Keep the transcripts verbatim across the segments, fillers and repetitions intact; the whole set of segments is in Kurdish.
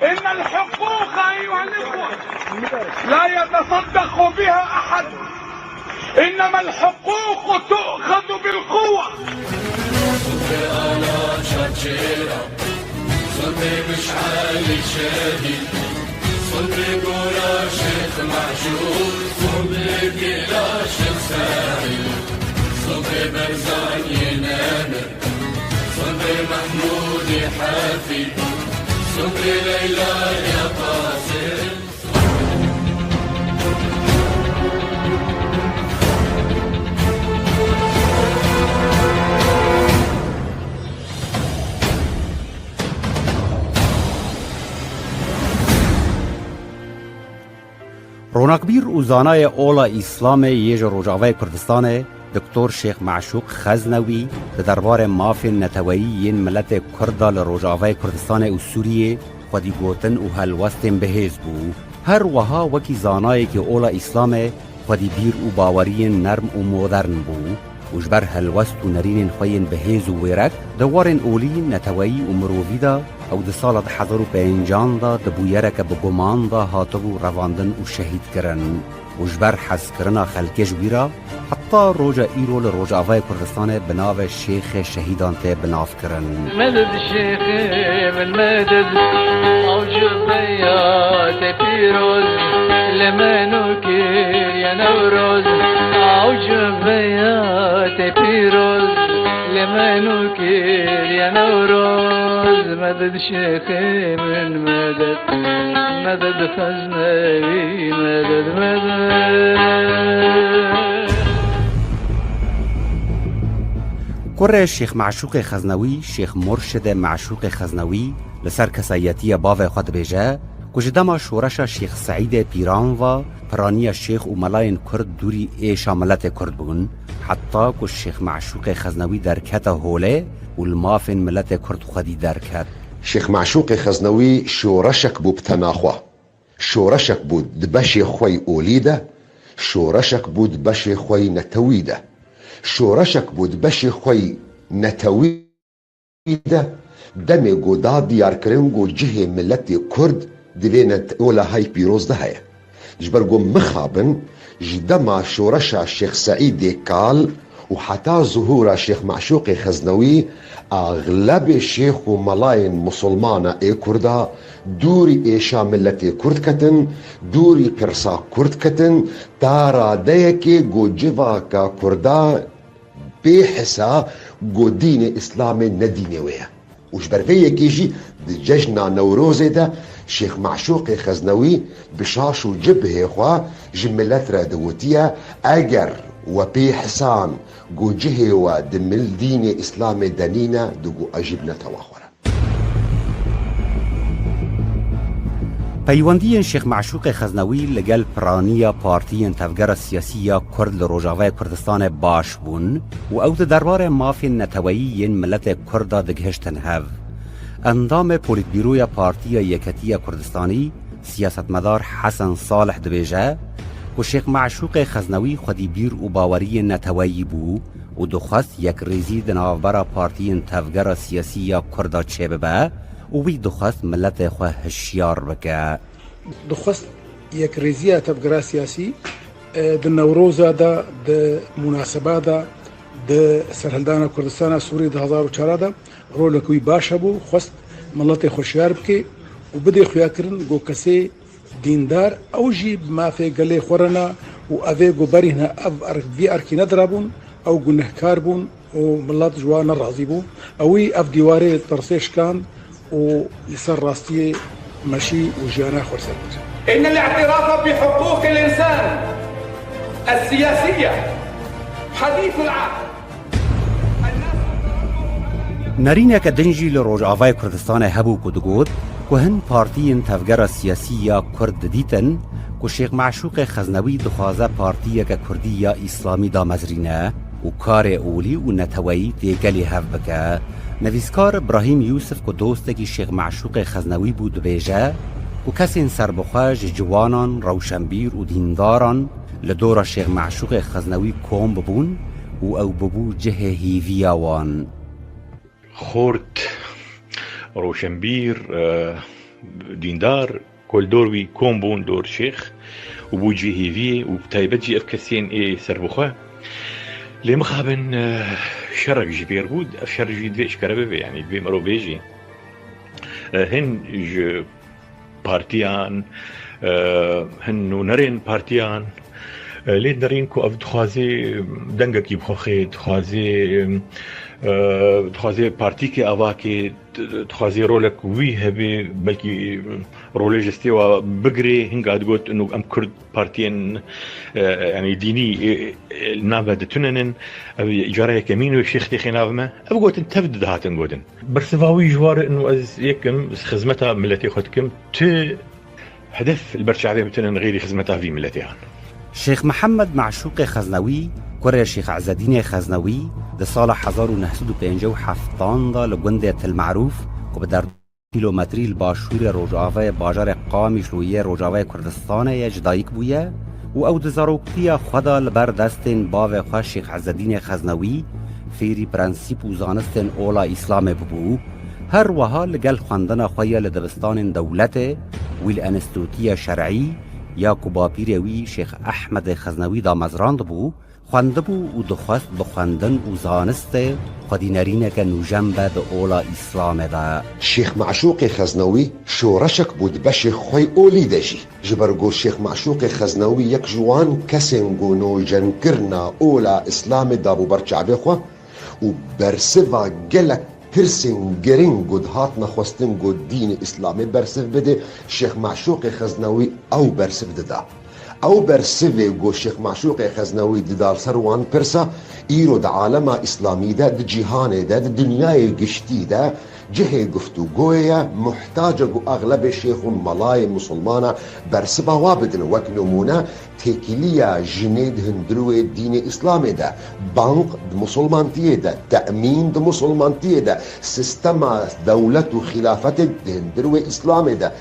إن الحقوق أيها الإخوة لا يتصدق بها أحد، إنما الحقوق تؤخذ بالقوة. Ronakbîr û zanayê ola Îslamê yê ji Rojavayê Kurdistanê, Doktor Şêx Meşûq Xeznewî, di derbarê mafên neteweyî yên miletê Kurd de li Rojavayê Kurdistanê û Sûriyê xwedî gotin û helwestên bihêz bû. Her wiha wekî zanayekî ola Îslamê xwedî bîr û baweriyên nerm û modern bû û ji ber helwest û nerînên xwe yên bihêz û wêrek di warên olî, neteweyî û mirovî de ew di sala du hezar û pêncan de di bûyereke bi guman de hatibû revandin û şehîd kirin û ji ber hezkirina xelkê ji wî re heta roja îro li Rojavayê Kurdistanê bi navê Şêxê Şehîdan tê bi nav kirin. Meded şêxê min meded, ew ji beya te pîroz, li me nû kiriye Newroz, ew ji beya te pîroz, li me nû kiriye Newroz, meded şêxê min meded, meded Xeznewî, meded, meded. Kurê Şêx Meşûqê Xeznewî, Şêx Murşidê Meşûqê Xeznewî, li ser kesayetiya bavê xwe dibêje ku ji dema şoreşa Şêx Seîdê Pîran ve piraniya şêx û melayên Kurd dûrî êşa miletê Kurd bûn, heta ku Şêx Meşûqê Xeznewî derkete holê û li mafên miletê Kurd xwedî derket. Şêx Meşûqê Xeznewî şoreşek bû bi tena xwe. Şoreşek bû di beşê xwe yî olî de, şoreşek bû di beşê xwe yî netewî de. Şoreşek bû di beşê xwe yî netewî de, demê ku da diyarkirin ku cihê miletê Kurd di vê net-, ola hay pîroz de heye. Ji ber ku mixabin, ji dema şoreşa Şêx Seîdê Kal û heta zuhûra Şêx Meşûqê Xeznewî, axlebê şêx û melayên misilmana ê Kurda dûrî êşa miletê Kurd ketin, dûrî pirsa Kurd ketin, ta radeyekê ku civaka Kurda bê hisa ku dînê Îslamê ne dînê wê ye. Û ji ber vê yekê jî di cejna Newrozê de Şêx Meşûqê Xeznewî bi şaş û cibhê xwe ji milet re digotiye, eger we pê hisan ku cihê we di mil dînê Îslamê de nîne, digo ez jî bi netewa xwe re. Peywendiyên Şêx Meşûqê Xeznewî li gel piraniya partiyên tevgera siyasî ya Kurd li Rojavayê Kurdistanê baş bûn û ew di derbarê mafên neteweyî yên miletê Kurd de digihiştin hev. Endamê Polîtbîroya Partiya Yeketiya Kurdistanî, siyasetmedar Hesen Salih dibêje ku Şêx Meşûqê Xeznewî xwedî bîr û baweriyên neteweyî bû û dixwest yekrêzî di navbera partiyên tevgera siyasî ya Kurda çêbibe û wî dixwest miletê xwe hişyar bike. Dixwest yekrêziya tevgera siyasî, e, di Newroza de, di munaseba de, di serhildana Kurdistana Sûrî di hezar û çar de rolek wî baş hebû, xwest miletê xwe şiyar bike û bidê xuyakirin ku kesê dîndar, ew jî bi mafê gelê xwe re ne û evê ku berî hine ev erk, vî erkî nedirabûn, ew gunehkar bûn û milet ji wan nerazî bû. Ewî ev dîwarê tirsê şikand û li ser rastiyê meşî û jiyana xwe li ser kir. إن الاعتراف بحقوق الإنسان السياسية حديث العهد. Nerîneke din jî li Rojavayê Kurdistanê hebû ku digot ku hin partiyên tevgera siyasî ya Kurd didîtin ku Şêx Meşûqê Xeznewî dixwaze partiyeke Kurdî ya Îslamî damezrîne û karê olî û neteweyî têkelê hev bike. Nivîskar Brahîm Yûsif ku dostekî Şêx Meşûqê Xeznewî bû dibêje ku kesên serbixwe ji ciwanan, rewşenbîr û dîndaran li dora Şêx Meşûqê Xeznewî kom bibûn û ew bibû cihê hîviya wan. Xort, roşenbîr, e, Dîndar, ku li dor wî kom bûn, dor şêx, û bû cihê hêviyê û bi taybet jî ev kesên ê serbixwe. Lê mixabin, eh, şerek jî bêr bû, ev şer jî divê eşkere bibe, yanî divê mirov bêjî. Eh, hin ji partiyan, eh, hin nûnerên partiyan, eh, lê derîn ku ev dixwazê dengekî bixwe xê, dixwazê, eh, dixwazê partîkê avakê, dixwazê rolek wî hebe, belkî rolê ji stê wa bigirê, hinga digot, inu em Kurd partiyên, eh, yanî dînî, eh, eh, nave dituninin, ev cara yekemîn wê şêx têxê nav me. Ev gotin tev dihatin gotin. Bersiva wî ji war inu ez yekim xizmeta miletê xwe dikim, tu hedef li ber çavê min tune xêrî xizmeta vî miletê an. Şêx Mihemed Meşûqê Xeznewî, kurê Şêx Ezedînê Xeznewî, di sala hezar û neh sed û pêncî û heft de li gundê Til Merûf, ku bi der kilometrî li başûrê rojavayê bajarê Qamîşlo yê Rojavayê Kurdistanê ye, ji dayik bûye û ew di zaroktiya xwe de li ber destên bavê xwe Şêx Ezedînê Xeznewî fêrî prensîp û zanistên ola Îslamê bibû. Her wiha li gel xwendina xwe ya li dibistanên dewletê, wî li enstîtûtiya şer'î ya ku bapîrê wî Şêx Ehmedê Xeznewî damezrandibû, xwendibû û dixwest bi xwendin û zanistê xwedînerîneke nûjen be di ola Îslamê de. Şêx Meşûqê Xeznewî şoreşek bû di beşê xwe yê olî de jî. Ji ber ku Şêx Meşûqê Xeznewî yek ji wan kesên ku nûjenkirina ola Îslamê dabû ber çavê xwe û bersiva gelek pirsên girîng ku dihatine xwestin ku dînê Îslamê bersiv bide, Şêx Meşûqê Xeznewî ew bersiv dida. Ew bersivê ku Şêx Meşûqê Xeznewî dida li ser wan pirsa, îro di alema Îslamî de, di cîhanê de, di dinyayê giştî de cihê guftûgoyê ye, muhtac e ku exlebê şêx û melayê misilmana bersiva wa bidin. Wek nimûne, têkiliya jinê di hundirwê dînê Îslamê de, bank di misilmantiyê de, temîn di misilmantiyê de, sistema dewlet û xîlafetê di hundirwê Îslamê de.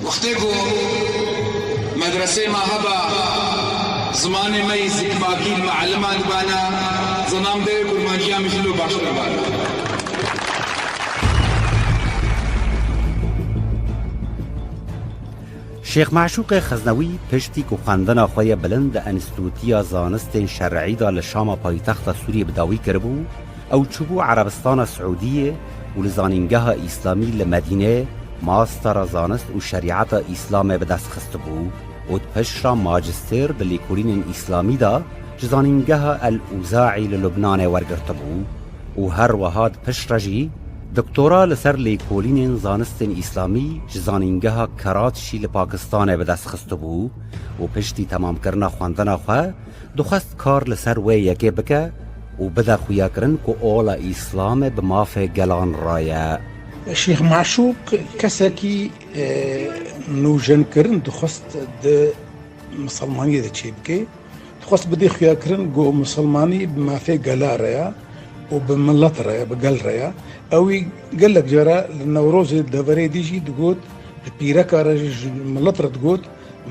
Wextê ku medresê me heba, zimanê me yî zikmakî li mealiman dibana, zilam dê kurmanciya min jî lo baştir bana. Şêx Meşûqê Xeznewî piştî ku xwendina xwe ya bilind di Enstîtûtiya Zanistên Şer'î de li Şama paytexta Sûriyê bi dawî kiribû, ew çûbû Erebistana Siûdiyê û li Zanîngeha Îslamî li Medînê mastera zanist û şerîeta Îslamê bi dest xistibû û di pişt re majistêr di lêkolînên Îslamî de ji Zanîngeha El Ûzaî li Lubnanê wergirtibû û her wiha di pişt re jî doktora li ser lêkolînên zanistên Îslamî ji Zanîngeha Karaçî li Pakistanê bi dest xistibû û piştî temamkirina xwendina xwe dixwest kar li ser wê yekê bike û bide xuyakirin ku ola Îslamê bi mafê gelan re ye. Şêx Meşûq kesekî, e, nûjenkirin dixwest di misilmaniyê de çêbike. Dixwest bidê xuyakirin ku misilmanî bi mafê gela re ye û bi milet re ye, bi gel re ye. Ewî gelek cara li Newrozê deverê dî jî digot, ji pîreka re jî, ji milet re digot,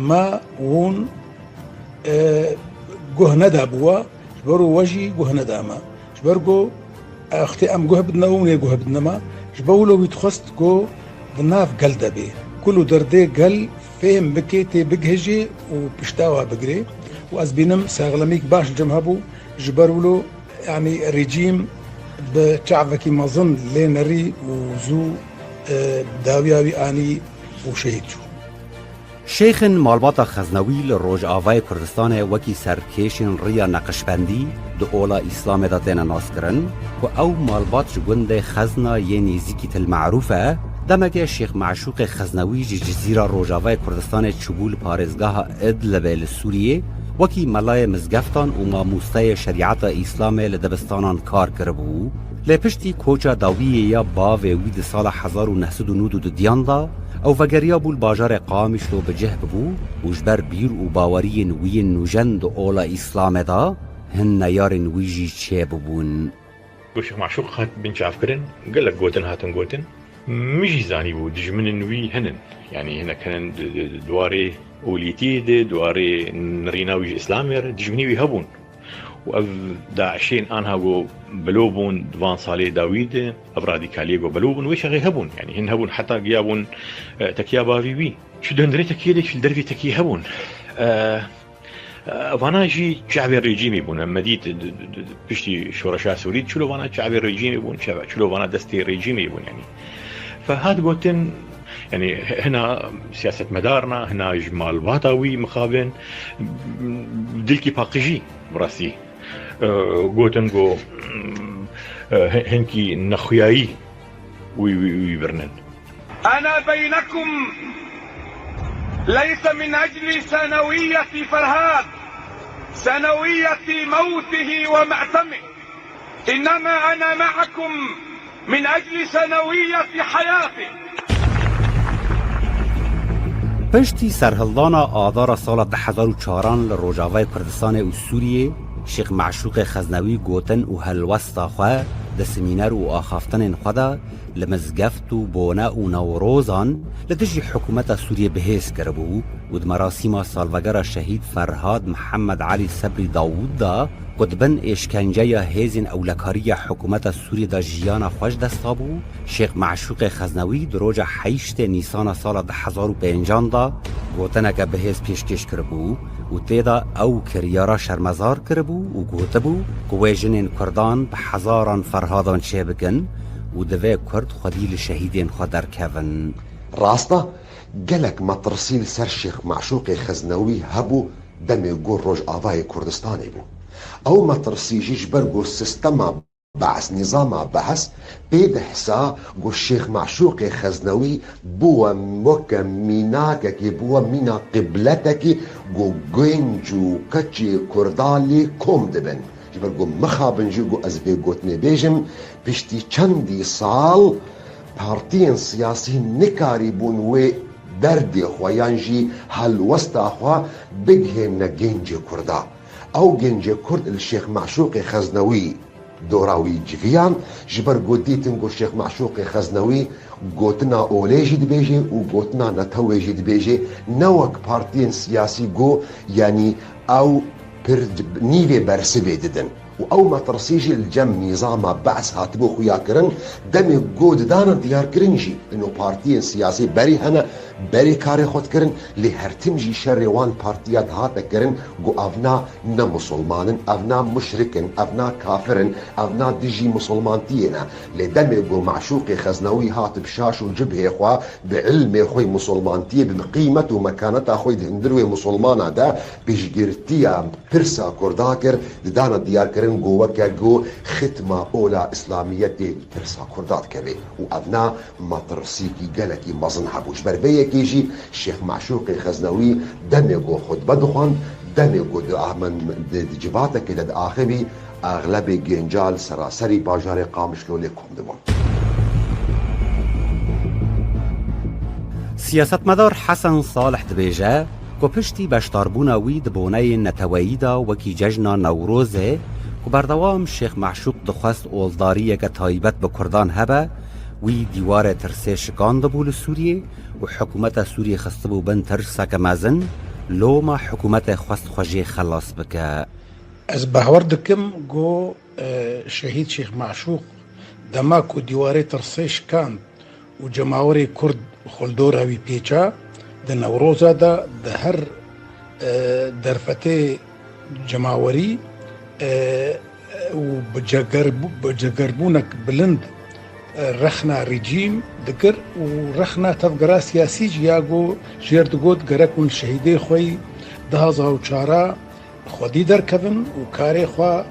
me hûn, e, guh nedabû we, ji ber we jî guh neda me. Ji ber ku wextê em guh bidine we, hûn ê guh bidine me. Ji ber wilo wî dixwest ku di nav gel de bê. Kul û derdê gel fêhm bike, tê bigihêje û pişta wa bigire. Û ez bînim saxlemîk baş li cem hebû. Ji ber wilo, yanî rejîm bi çavekî mezin lê nerî û zû, e, dawiya wî anî û şehîd çû. Şêxên malbata Xeznewî li Rojavayê Kurdistanê wekî serkêşên riya neqişbendî di ola Îslamê de têne naskirin, ku ew malbat ji gundê Xezna yê nêzîkî Til Merûf e, demekê Şêx Meşûqê Xeznewî ji Cizîra Rojavayê Kurdistanê çûbû li parêzgeha Idlibê li Sûriyê, wekî melayê mizgeftan û mamosteyê şerîeta Îslamê li dibistanan kar kiribû. Lê piştî koça dawiyê ya bavê wî di sala hezar û neh sed û nod û du diyan de, ew vegeriyabû li bajarê Qamişlo bi cih bibû û ji ber bîr û baweriyên wî yên nûjen di ola Îslamê de hin neyarên wî jî çêbibûn. Ku Şêx Meşûq hat binçavkirin, gelek gotin hatin gotin. Min jî zanîbû dijminên wî hene. Yanî hinek hene di, di, di warê olîtiyê de, di warê nirîna wî ji Îslamê re dijminê wî hebûn. Û ev DAIŞên anha ku bilo bûn di van salê dawî de, ev radîkaliyê ku bilo bûn, wê çaxê hebûn. Yanî hin hebûn heta giya bûn, e, tekiya bavî wî. Çi döndrê tekiyê de, çi li dervê tekiyê hebûn. E, e, vana jî çavê rejîmê bûn. Em me dît, d-, d-, d-, piştî şoreşa Sûrî, çilo vana çavê rejîmê bûn, çava-, çilo vana destê rejîmê bûn, yanî. Fe hat gotin, yanî, hina siyasetmedarna, hina ji malbata wî mixabin, dilkî paqijî, bi rastî. E, gotin ku, e, hinkî nexuyayî wî, wî, wî birnin. أنا بينكم ليس من أجل سنوية فرهاد، سنوية موته ومأتمه، إنما أنا معكم من أجل سنوية حياته. Piştî serhildana Adara sala du hezar û çaran li Rojavayê Kurdistanê û Sûriyê, Şêx Meşûqê Xeznewî gotin û helwesta xwe di semîner û axaftinên xwe de li mizgeft û bone û Newrozan li dijî hikûmeta Sûriyê bihêz kiribû û di merasîma salvegera şehîd Ferhad Mihemed Elî Sebrî Dawûd de ku di bin êşkenceya hêzên ewlekariya hikûmeta Sûriyê de jiyana xwe ji dest dabû, Şêx Meşûqê Xeznewî di roja heştê Nîsana sala du hezar û pêncan de gotineke bihêz pêşkêş kiribû û tê de ew kiryara şermezar kiribû û gotibû ku wê jinên Kurdan bi hezaran Ferhadan çêbikin û divê Kurd xwedî li şehîdên xwe derkevin. Rast e, gelek metirsî li ser Şêx Meşûqê Xeznewî hebû demê ku Rojavayê Kurdistanê bû. Ew metirsî jî ji ber ku sistema Be'es, nîzama Be'es pê dihisa ku Şêx Meşûqê Xeznewî bûwe weke mînakekê, bûwe mîna qibletekê ku genc û keçê Kurda lê kom dibin. Ji ber ku mixabin jî ku ez vê gotinê bêjim, piştî çendî sal partiyên siyasî nikarîbûn wê derdê xwe yan jî helwesta xwe bigihêne gencê Kurda. Ew gencê Kurd li Şêx Meşûqê Xeznewî dora wî civiyan, ji ber ku dîtin ku Şêx Meşûqê Xeznewî gotina olê jî dibêje û gotina netewê jî dibêje, ne wek partiyên siyasî ku, yanî, ew pir nîvê bersivê didin. Û ew metirsî jî li cem nîzama Be'es hatibû xuya kirin, demê ku didana diyarkirin jî, ino partiyên siyasî berî hene, berê karê xwe dikirin, lê her tim jî şerê wan partiya dihate kirin ku evna ne musulman in, evna muşrik in, evna kafir in, evna dijî musulmantiyê ne. Lê demê ku Meşûqê Xeznewî hat bi şaş û cibhê xwe, bi ilmê xwe yê musulmantiyê, bi qîmet û mekaneta xwe yê di hundir wê musulmana de piştgirtiya pirsa Kurda kir, didana diyarkirin ku weke ku xitma ola Îslamiyetê li pirsa Kurda dikeve û evna metirsîkî gelekî mezin hebû. Ji ber vê yekê jî Şêx Meşûqê Xeznewî demê ku xutbe dixwend, demê ku di amen-, di, di civatekê de diaxivî, exlebê genca li seraserî bajarê Qamişlo lê kom dibûn. Siyasetmedar Hesen Salih dibêje ku piştî beşdarbûna wî di boneyên neteweyî de wekî cejna Newrozê ku berdewam Şêx Meşûq dixwest oldariyeke taybet bi Kurdan hebe, wî dîwarê tirsê şikandibû li Sûriyê û hikûmeta Sûriyê xistibû bin tirseke mezin, loma hikûmetê xwest xwe jê xelas bike. Ez bawer dikim ku, e, şehîd Şêx Meşûq dema ku dîwarê tirsê şikand û cemawerê Kurd xwe li dora wî pêça, di Newroza de di her, e, derfetê cemawerî, e, û bi cegerbû-, bi cegerbûnek bilind, e, rexna rejîm dikir û rexna tevgera siyasî jî ya ku jêr digot gerek hûn şehîdê xwe yî du hezar û çar xwedî derkevin û karê xwe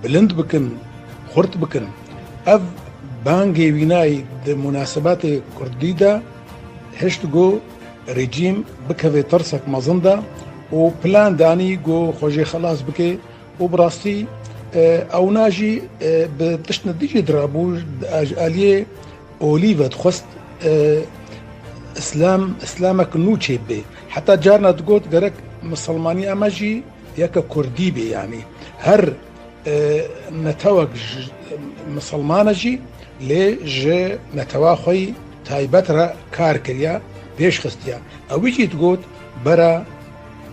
bilind bikin, xurt bikin. Ev bangê wînayî di munasebatê Kurdî de hişt ku rejîm bikeve tirsek mezin de û plan danî ku xwe jê xelas bike û bi rastî, e, ewna jî, e, bi tiştine dî jî dirabû, ji aliyê olî ve dixwest, e, Îslam, Îslamek nû çêbibe. Heta carna digot gerek misilmaniya me jî yeke kurdî be, yanî her, e, netewek ji misilman e jî, lê ji netewa xwe yî taybet re kar kiriya, pêş xistiya. Ewî jî digot bera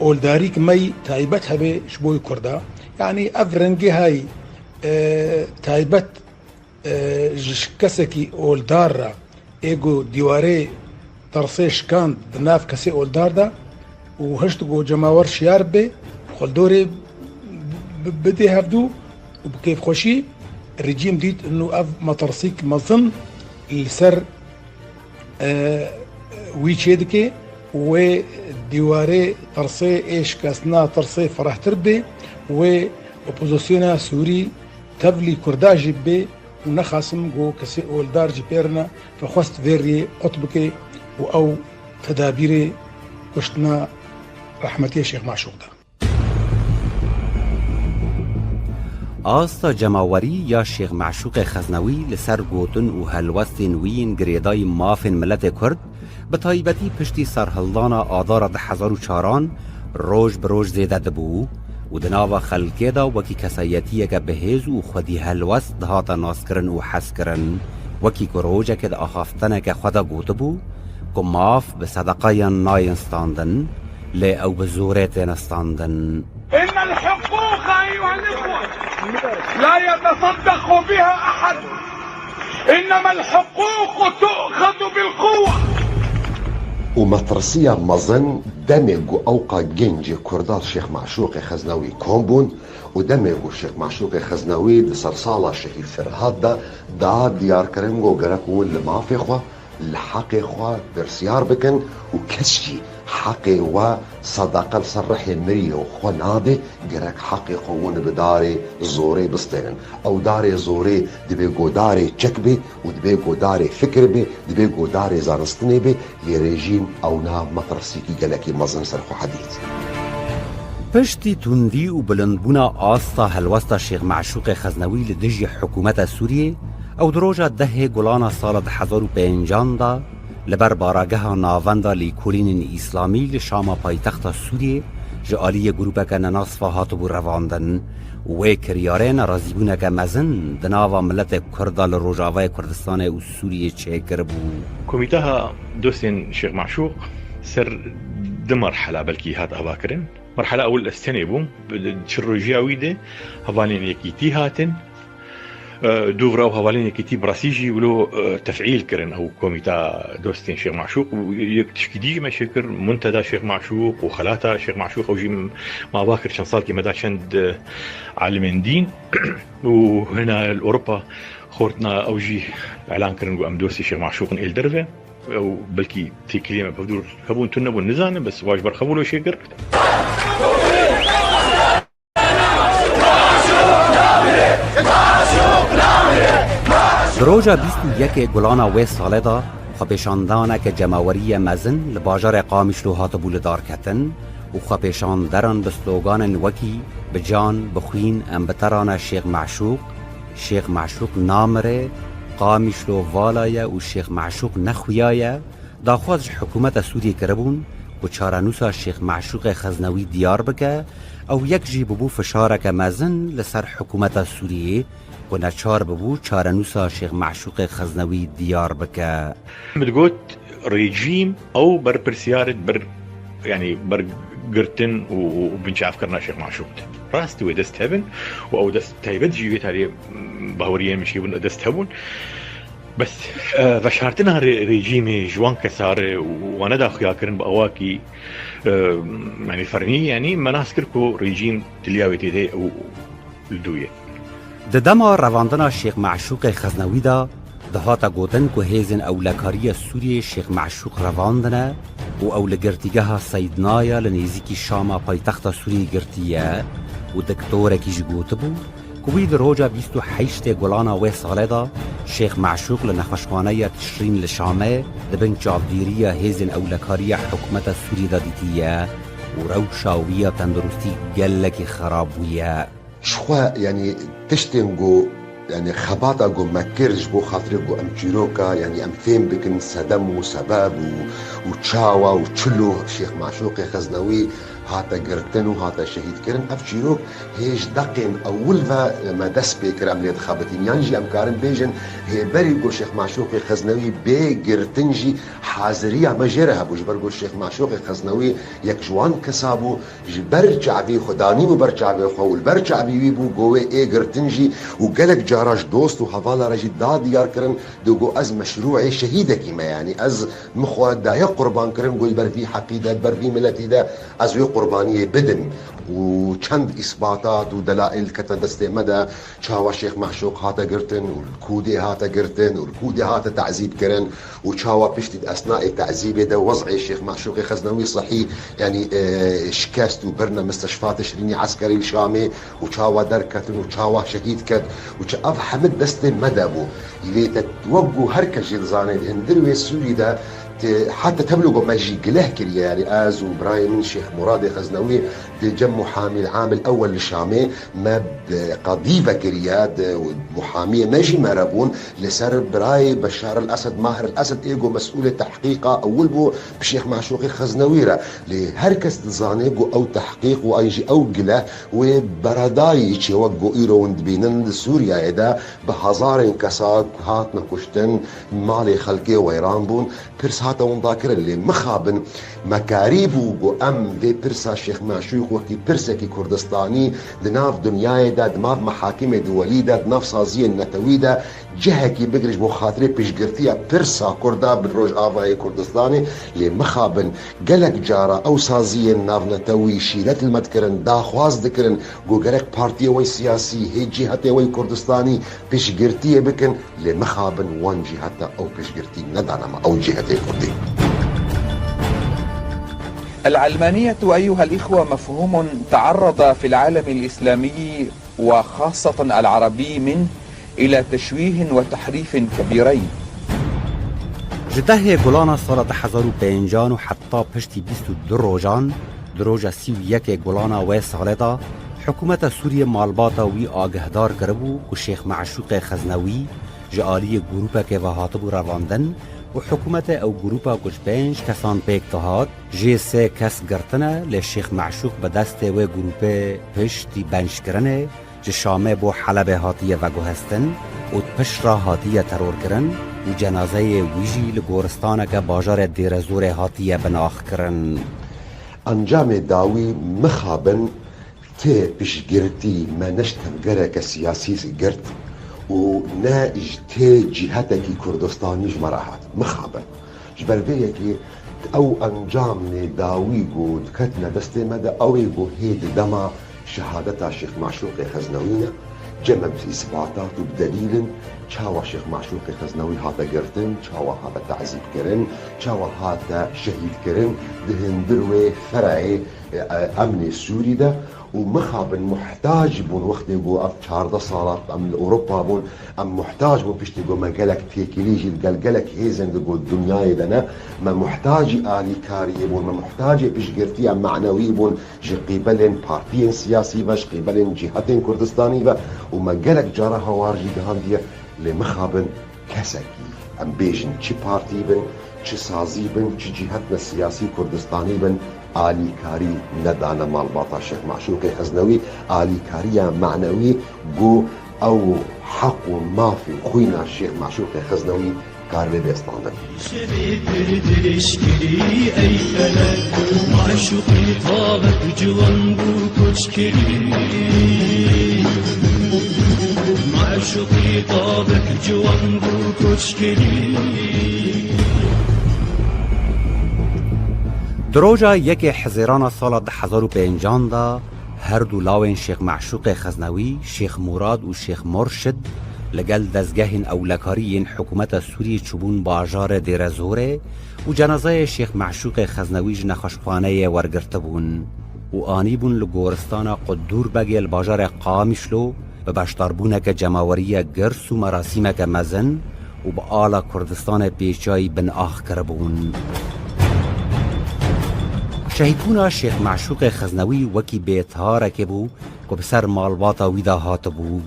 oldarîk me yî taybet hebe ji bo yî kurda. Yanî ev rengê hay, e, taybet, e, ji kesekî oldar re ê ku dîwarê tersê şikand di nav kesê oldar de û hişt ku cemawer şiyar bê, xwe li dorê bi-, bidê hevdû û bi kêfxweşî rejîm dît inu ev metirsîk mezin li ser e, wî çêdike û wê dîwarê tirsê ê şikestina tirsê firehtir bê, wê opozisyona Sûrî tevlî Kurda jî bê û nexasim ku kesê oldar jî pê re ne, xwest vê riyê qut bike û ew tedabîrê kuştina rehmetiyê Şêx Maşûq da. Asta cemawerî ya Şêx Meşûqê Xeznewî li ser gotin û helwestên wî yên girêdayî mafên miletê Kurd, bi taybetî piştî serhildana Adara du hezar û çaran roj bi roj zêde dibû û di nava xelkê de wekî kesayetiyeke bihêz û xwedî helwest dihate naskirin û hezkirin, wekî ku rojekê di axaftineke xwe de gotibû ku maf bi sedeqayan nayên standin, lê ew bi zorê têne standin. إن الحقوق أيها الإخوة لا يتصدق بها أحد، إنما الحقوق تؤخذ بالقوة. û metirsiya mezin demê ku ewqa gencê Kurda Şêx Meşûqê Xeznewî kom bûn û demê ku Şêx Meşûqê Xeznewî di sersala Şehîd Ferhad de da diyarkirin ku gerek hûn li mafê xwe, li heqê xwe pirsiyar bikin û kes jî heqê we sedeqe li ser rihê mirî û xwe nade, gerek heqê xwe hûn bi darê zorê bistênin. Ew darê zorê divê ku darê çek bê û divê ku darê fikir bê, divê ku darê zanistinê bê, lê rejîm ewna metirsîkî gelekî mezin ser xwe hedît. Piştî tundî û bilindbûna asta helwesta Şêx Meşûqê Xeznewî li dijî hikûmeta Sûriyê, ew di roja dehê Gulana sala du hezar û pêncan de li ber barageha navenda lêkolînên îslamî li Şama paytexta Sûriyê ji aliyê grûpeke nenazifa hatibû revandin û wê kiryarê nerazîbûneke mezin di nava miletê Kurda li Rojavayê Kurdistanê û Sûriyê çêkiribû. Komîteha Dostên Şêx Meşûq ser du merhela belkî hat avakirin. Merhela ewil ez tenê bûm. Çi rojiya wî de hevalên yekîtî hatin. E, dûv re ew hevalên yekîtî bi rastî jî wilo, e, tefîl kirin ew komîta dostên Şêx Meşûq û yek tişkî dî jî me çêkir, Munteda Şêx Meşûq û Xelata Şêx Meşûq, ew jî me ava kir çend salkî me da çend, e, alimên dîn û hina li Ewropa xortina ew jî elan kirin ku em dostê Şêx Meşûq in ê li derve. Ew belkî têkiliyê me bi hevdûr hebûn tune bûn nizanim, bes vaj ber xwe wilo çêkir. Di roja bîst û yekê Gulana wê salê de xwepêşandaneke cemaweriye mezin li bajarê Qamişlo hatibû lidarketin û xwepêşanderan bi sloganên wekî "Bi can, bi xwîn, em bi te re ne Şêx Meşûq", "Şêx Meşûq namire", "Qamişlo vala ye" û "Şêx Meşûq nexuya ye", daxwaz ji hikûmeta Sûriyê kiribûn ku çarenûsa Şêx Meşûqê Xeznewî diyar bike, ew yek jî bibû fişareke mezin li ser hikûmeta Sûriyê ku neçar bibû çarenûsa Şêx Meşûqê Xeznewî diyar bike. Min digot, rejîm ew berpirsiyar e ber, yanî ber girtin û, û binçavkirina Şêx Meşûq de. Rast wê dest hebin û ew dest taybet jî wê tarê, mm, baweriyên min çêbûn dest hebûn. Bes, e, veşartina rê-, rejîmê ji wan kesare û wane da xuyakirin bi awakî, e, yanî fermî, yanî me nas kir ku rejîm tiliya wê tê de û li dû ye. Di dema revandina Şêx Meşûqê Xeznewî de dihate gotin ku hêzên ewlekariya Sûriyê Şêx Meşûq revandine û ew li girtîgeha Seydnaya li nêzîkî Şama paytexta Sûriyê girtiye û diktorekî jî gotibû ku wî di roja bîst û heştê Gulana wê salê de Şêx Meşûq li nexweşxaneya Tişrîn li Şamê di bin çavdêriya hêzên ewlekariya hikûmeta Sûriyê de dîtiye û rewşa wî ya tenduristî gelekî xerab bûye. Ji xwe, yanî tiştên ku, yanî xebata ku me kir ji bo xatirê ku em çîroka, yanî em fêm bikin sedem û sebeb û, û çawa û çilo Şêx Meşûqê Xeznewî hate girtin û hate şehîdkirin. Ev çîrok hê ji deqên ewil ve me dest pê kir, em lê dixebitîn. Yan jî em karin bêjin, hê berî ku Şêx Meşûqê Xeznewî bê girtin jî haziriya me jê re hebû. Ji ber ku Şêx Meşûqê Xeznewî yek ji wan kesa bû, ji ber çavê xwe danî bû ber çavê xwe û li ber çavê wî bû, ku wê ê girtin jî û gelek cara ji dost û hevala re jî da diyar kirin, dê ku ez meşrûê şehîdekî me, yanî ez min xwe daye qurban kirin, ku li ber vî heqî de, li ber vî miletî de ez wê qurbaniyê bidim. Û çend îsbatat û delaîl ketine destê me de, çawa Şêx Meşûq hate girtin û li ku dê hate girtin û li ku dê hate tezîb kirin û çawa piştî di esnayê tezîbê de wez'ê Şêx Meşûqê Xeznewî sihî, yanî, e, şikest û birine misteşfa Tişrînî eskerî li Şamê û çawa derketin û çawa şehîd ket û çi ev hemî destê me de bû. Lê te wek ku her kes jî dizane di hundir wê Sûrî de te, heta tevlo ku me jî gileh kiriye, yanî ez û birayê min Şêx Muradê Xeznewî di cem muhamî el-am el-ewel li Şamê me bi qedî vekiriye, di muhamiyê me jî me re bûn, li ser birayê Beşar el-Esed, Maher el-Esed, ê ku mesûlê tehqîqa ewil bû bi Şêx Meşûqê Xeznewî re. Lê her kes dizane ku ew tehqîq û an jî ew gileh wê beredayî çê wek ku îro hûn dibînin di Sûriyeyê de bi hezarên kesa hatine kuştin, malê xelkê weyran bûn, pirs hate windakirin. Lê mixabin me karîbû ku em vê pirsa Şêx Meşûq wekî pirsekî Kurdistanî di nav dinyayê de, di nav mehakimê duwelî de, di nav saziyên netewî de cihekî bigrin ji bo xatirê piştgirtiya pirsa Kurda bi Rojavayê Kurdistanê. Lê mixabin gelek cara ew saziyên navnetewî şîret li me dikirin, daxwaz dikirin ku gerek partiyê we siyasî hê cîhetê we Kurdistanî piştgirtiyê bikin, lê mixabin wan cîheta ew piştgirtî nedane me, ew cîhetê Kurdî. العلمانية أيها الإخوة مفهوم تعرض في العالم الإسلامي وخاصة العربي منه إلى تشويه وتحريف كبيرين. Ji dehê Gulana sala du hezar û pêncan û heta piştî bîst û du rojan, di roja sî û yekê Gulana wê salê de, hikûmeta Sûriyê malbata wî agehdar kiribû ku Şêx Meşûqê Xeznewî ji aliyê grûpekê ve hatibû revandin û hikûmetê ew grûpa ku ji pênc kesan pêk dihat, jê sê kes girtine, lê Şêx Meşûq bi destê wê grûpê piştî benckirinê ji Şamê bo Helebê hatiye veguhestin û pişt re hatiye terorkirin û cenazeyê wî jî li goristaneke bajarê Dêrezorê hatiye binaxkirin. Encamê dawî mixabin tê piştgirtî me ne ji tevgereke siyasî girt û ne ji tê cîhetekî Kurdistanî ji me re hat. Mixabin. Ji ber vê yekê ew encamê dawî ku diketine destê me de, ew ê ku hê di dema şehadeta Şêx Meşûqê Xeznewî ne, cem bi îsbatat û bi delîl in, çawa Şêx Meşûqê Xeznewî hate girtin, çawa hate tezîb kirin, çawa hate şehîd kirin di hundir wê fereyê, e, e, emnê Sûrî de. Û mixabin muhtac bûn wextê ku ev çardeh sala em li Ewropa bûn, em muhtac bûn piştî ku me gelek têkilî jî li gel gelek hêzên di ku dinyayê de ne, me muhtacî alîkariyê bûn, me muhtacê piştgirtiya manewî bûn ji qîbelên partiyên siyasî ve, ji qîbelên cîhetên Kurdistanî ve û me gelek cara hawar jî gihandiye, lê mixabin kesekî, em bêjin çi partî bin, çi sazî bin, çi cîhetine siyasî Kurdistanî bin, alîkarî nedane malbata Şêx Meşûqê Xeznewî, alîkariya manewî ku ew heq û mafê xwîna Şêx Meşûqê Xeznewî karibe bê standin. Şevê pir dirêjkirî ey felek, meşûqî tavek ciwan bû koçkirî. Meşûqî tavek ciwan bû koçkirî. Di roja yekê Hizêrana sala du hezar û pêncan de her du lawên Şêx Meşûqê Xeznewî, Şêx Murad û Şêx Murşid li gel dezgehên ewlekarî yên hikûmeta Sûriyê çûbûn bajarê Dêrezorê û cenazeyê Şêx Meşûqê Xeznewî ji nexweşxaneyê wergirtibûn û anîbûn li goristana Qudûr Begê li bajarê Qamişlo bi beşdarbûneke cemaweriye girs û merasîmeke mezin û bi ala Kurdistanê pêçayî binax kiribûn. Şehîdbûna Şêx Meşûqê Xeznewî wekî bêtarekê bû ku bi ser malbata wî de hatibû.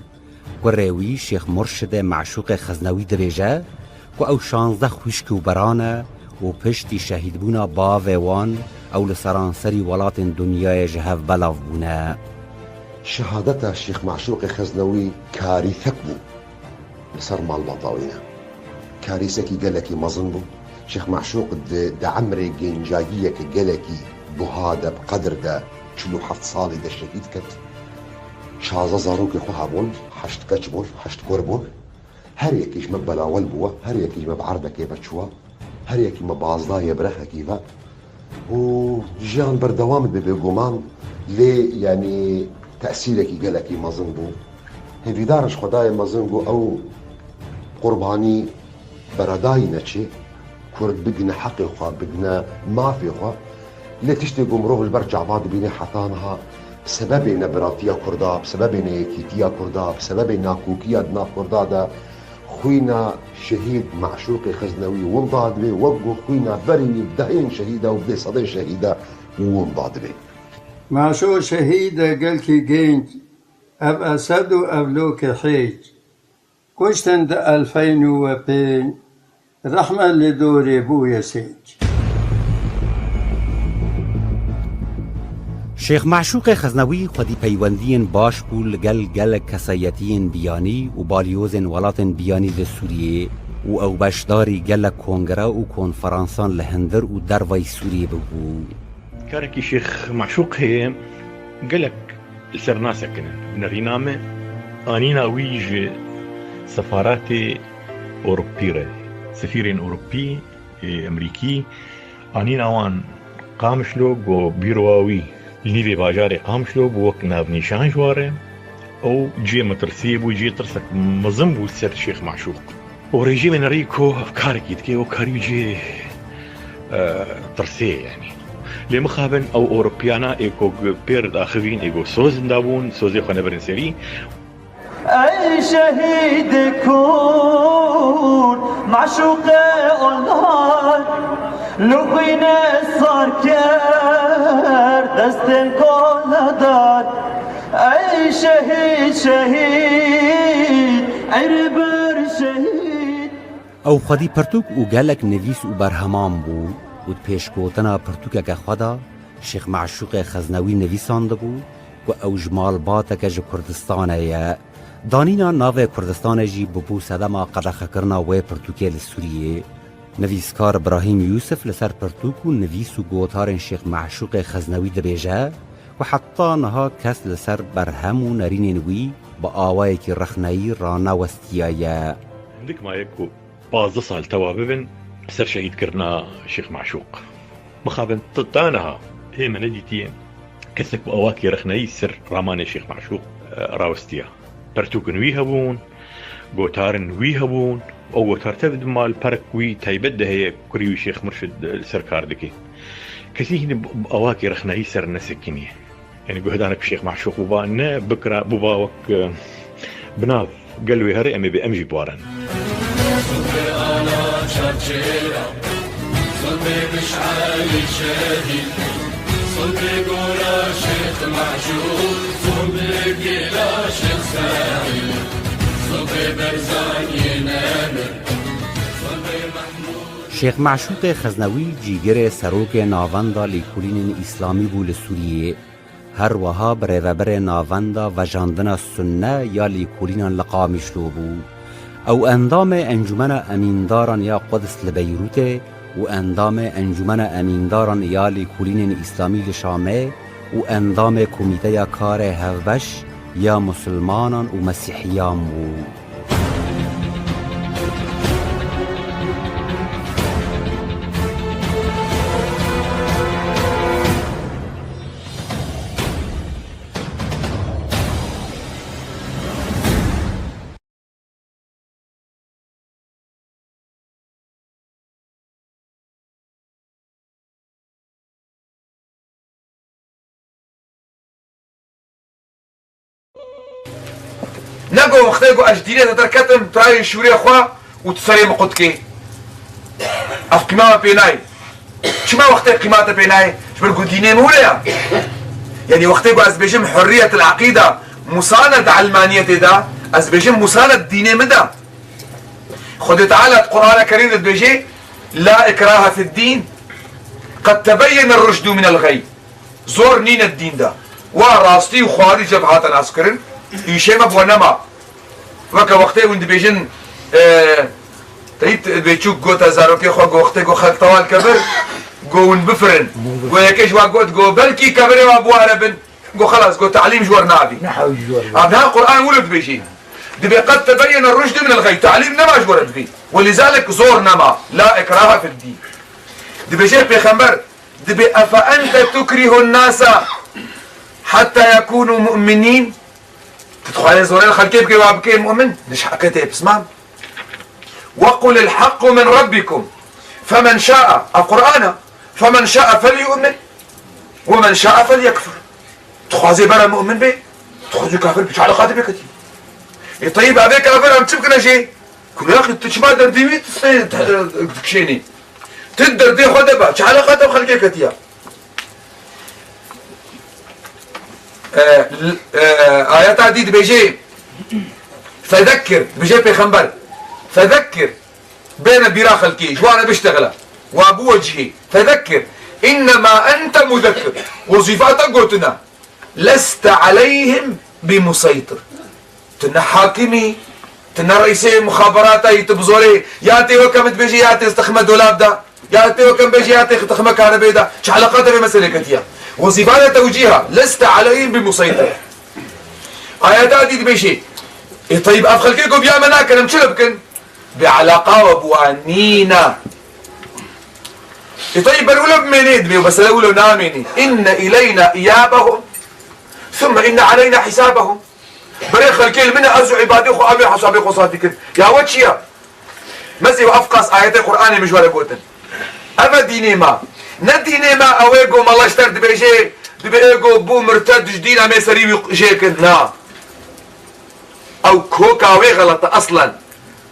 Kurê wî Şêx Murşidê Meşûqê Xeznewî dibêje ku ew şazdeh xwişk û bira ne û piştî şehîdbûna bavê wan ew li seranserî welatên dinyayê ji hev belav bûne. Şehadeta Şêx Meşûqê Xeznewî karîtek bû li ser malbata wî ne. Karîsekî gelekî mezin bû. Şêx Meşûq di, di emrê gencayiyeke gelekî buha de, bi qedir de, çil û heft salî de şehîd ket. Şazdeh zarokê xwe hebûn, heşt keç bûn, heşt kur bûn. Her yekî ji me belawel bû, her yekî ji me bi erdekê ve çû, her yekî me bazdayê bi rexekî ve. Û jiyan berdewam dibe bêguman, lê, yanî, tesîrekî gelekî mezin bû. Hêvîdar in ji Xwedayê mezin ku ew qurbanî beredayî neçê, Kurd bigine heqê xwe, bigine mafê xwe. Lê tiştê ku mirov li ber çava dibîne heta niha, bi sebebê nebiratiya Kurda, bi sebebê neyekîtiya Kurda, bi sebebê nakokiya di nav Kurda de, xwîna şehîd Meşûqê Xeznewî winda dibe, wek ku xwîna berî wî bi dehên şehîda û bi dê sedên şehîda winda dibe. Meşûq şehîd e gelkî genc, ev Esed û ev lokê hêç. Kuştin di elfeyn û we pênc, rehme li dorê bûye sênc. Şêx Meşûqê Xeznewî xwedî peywendiyên baş bû li gel gelek kesayetiyên biyanî û balyozên welatên biyanî li Sûriyê û ew beşdarî gelek kongre û konferansan li hundir û dervayî Sûriyê bûbû. Karekî Şêx Meşûq heye, gelek li ser nasekinin. Nerîna me, anîna wî ji sefaratê Ewropî re, sefîrên Ewropî, ê, Emerîkî, anîna wan Qamişlo, ku bîrowa wî li nîvê bajarê Qamişlo bû, wek navnîşan ji wa re. Ew cihê metirsiyê bû, cihê tirsek mezin bû ser Şêx Meşûq. û rejîmê nerî ku karekî dike û karî cihê, e, tirsê ye, yanî. Lê mixabin ew Ewropiyana ê ku pêr diaxivîn, ê ku soz dabûn, sozê xwe nebirin serî. Ey şehîd Kurd, meşûqê Olnar, li xwînê sar kir destên koledar. Ey şehîd, şehîd, ey rêber şehîd. Ew xwedî pirtûk û gelek nivîs û berheman bû û di pêşgotina pirtûkeke xwe de Şêx Meşûqê Xeznewî nivîsandibû ku ew ji malbateke ji Kurdistanê ye. Danîna navê Kurdistanê jî bûbû sedema qedexekirina wê pirtûkê li Sûriyê. Nivîskar Brahîm Yûsif li ser pirtûk û nivîs û gotarên Şêx Meşûqê Xeznewî dibêje ku heta niha kes li ser berhem û nerînên wî bi awayekî rexneyî ranewestiyaye. Hindik maye ku pazdeh sal tewa bibin ser şehîdkirina Şêx Meşûq. Mixabin t-, ta niha hê me nedîtiye kesek bi awakî rexneyî ser ramanê Şêx Meşûq, e, rawestiya. Pertûkên wî hebûn, gotarên wî hebûn. Ew gotar tev di malperek wî taybet de heye, kurî wî Şêx Murşid, e, li ser kar dike. Kesî hîn bi, bi awakî rexneyî ser nesekiniye. Yanî guhdanek Şêx Meşûq bûba ne bikira, bûba wek, e, binav gel wê here, em ê bê em jî biwarin. Şêx Meşûqê Xeznewî cîgirê serokê Navenda Lêkolînên Îslamî bû li Sûriyê. Her wiha bi rêvebirê Navenda Vejandina Sunne ya Lêkolînan li Qamişlo bû. Ew endamê Encûmena Emîndaran ya Quds li Beyrûtê û endamê Encûmena Emîndaran ya Lêkolînên Îslamî li Şamê û endamê Komîteya Karê Hevbeş ya Musulmanan û Mesîhiyan bû. Ne ku wextê ku ez ji dînê de derketim, tu rayê şûrê xwe û tu serê min qutkê. Ev qîma me pê nayê. Çima wextê qîma te pê nayê? Ji ber ku dînê min wile ya. Yanî wextê ku ez dibêjim hurriyet el aqîda, musane di elmaniyetê de, ez dibêjim musane di dînê min de. Xwedê Teala di Qur'ana Kerîm de dibêje, "La ikrahe fid dîn." قد تبين الرشد من الغي. Zor nîne di dîn de. Wa rastî û xwarî cev hate naskirin. Îşê me bo nema. Weke wextê hûn dibêjin, e, Teyîb bêçûk gote zarokê xwe, go wextê go xelk tewal kevir, go hûn bifirin. Go yekê ji wa got, go belkî kevirê wa biware bin. Go xelas, go telîm ji we re nabî. Niha ji we re. Ev niha Qur'an wilo dibêjî. Dibê قد تبين الرشد من الغي. Telîm nema ji we re dibî. ولذلك zor nema. لا إكراه في الدين. Dibêje Pêxember, dibê أفأنت تكره الناس حتى يكونوا مؤمنين. Tu dixwazî zorê li xelkê bikî, wa bikê mu'min? Niş heqê tê pismam. وقل الحق من ربكم فمن شاء، ev Qur'an e, فمن شاء فليؤمن ومن شاء فليكفر. Dixwazê bere mu'min bê, dixwazê kafir bê, çi eleqa te pê ketî? Ê Teyîb, evê kafir em çi bikine jê? Kulaxî tu çima derdî wî, tu sê, te, dikişênî? Tu derdê xwe de be, çi eleqa te bi xelkê ketiye? E, l-, e, ayeta dî dibêje, فذكر, dibêje Pêxember, فذكر, bêne bîra xelkê, ji wan re biştexile, wa biwecihê, فذكر, إنما أنت مذكر, wezîfa te gotin e, لست عليهم بمسيطر. Tu ne hakimî, tu ne reîsê muxaberata yî, tu bi zorê ya tê weke min dibêjê ya tê dixime dolab de, ya tê weke min bêjê ya tê dixime karebê de. Çi eleqa te vê meselê ketiye? Wezîfa te tewcîh e. لست عليهم بمسيطر. Ayeta dî dibêjê, ê Teyîb, ev xelkê ku biya me nakin, em çi li bikin? Bêeleqa we bi wan nîne. Ê Teyîb, ber wilo bimênê, dibê mesele wilo namênê. إن إلينا إيابهم ثم إن علينا حسابهم. Berê xelkê li min e, ez û îbadê xwe, em ê hesabê xwe safî kin. Ya we çi ye? Mezê we ev qas ayetê Qur'anê min ji we re gotin. Ev e dînê me. Ne dînê me ew ê go mala ji te re dibêjê, dibê ê go bû mirted ji dîn em ê serî wî jê kin. Na. Ew koka wê xelet e eslen.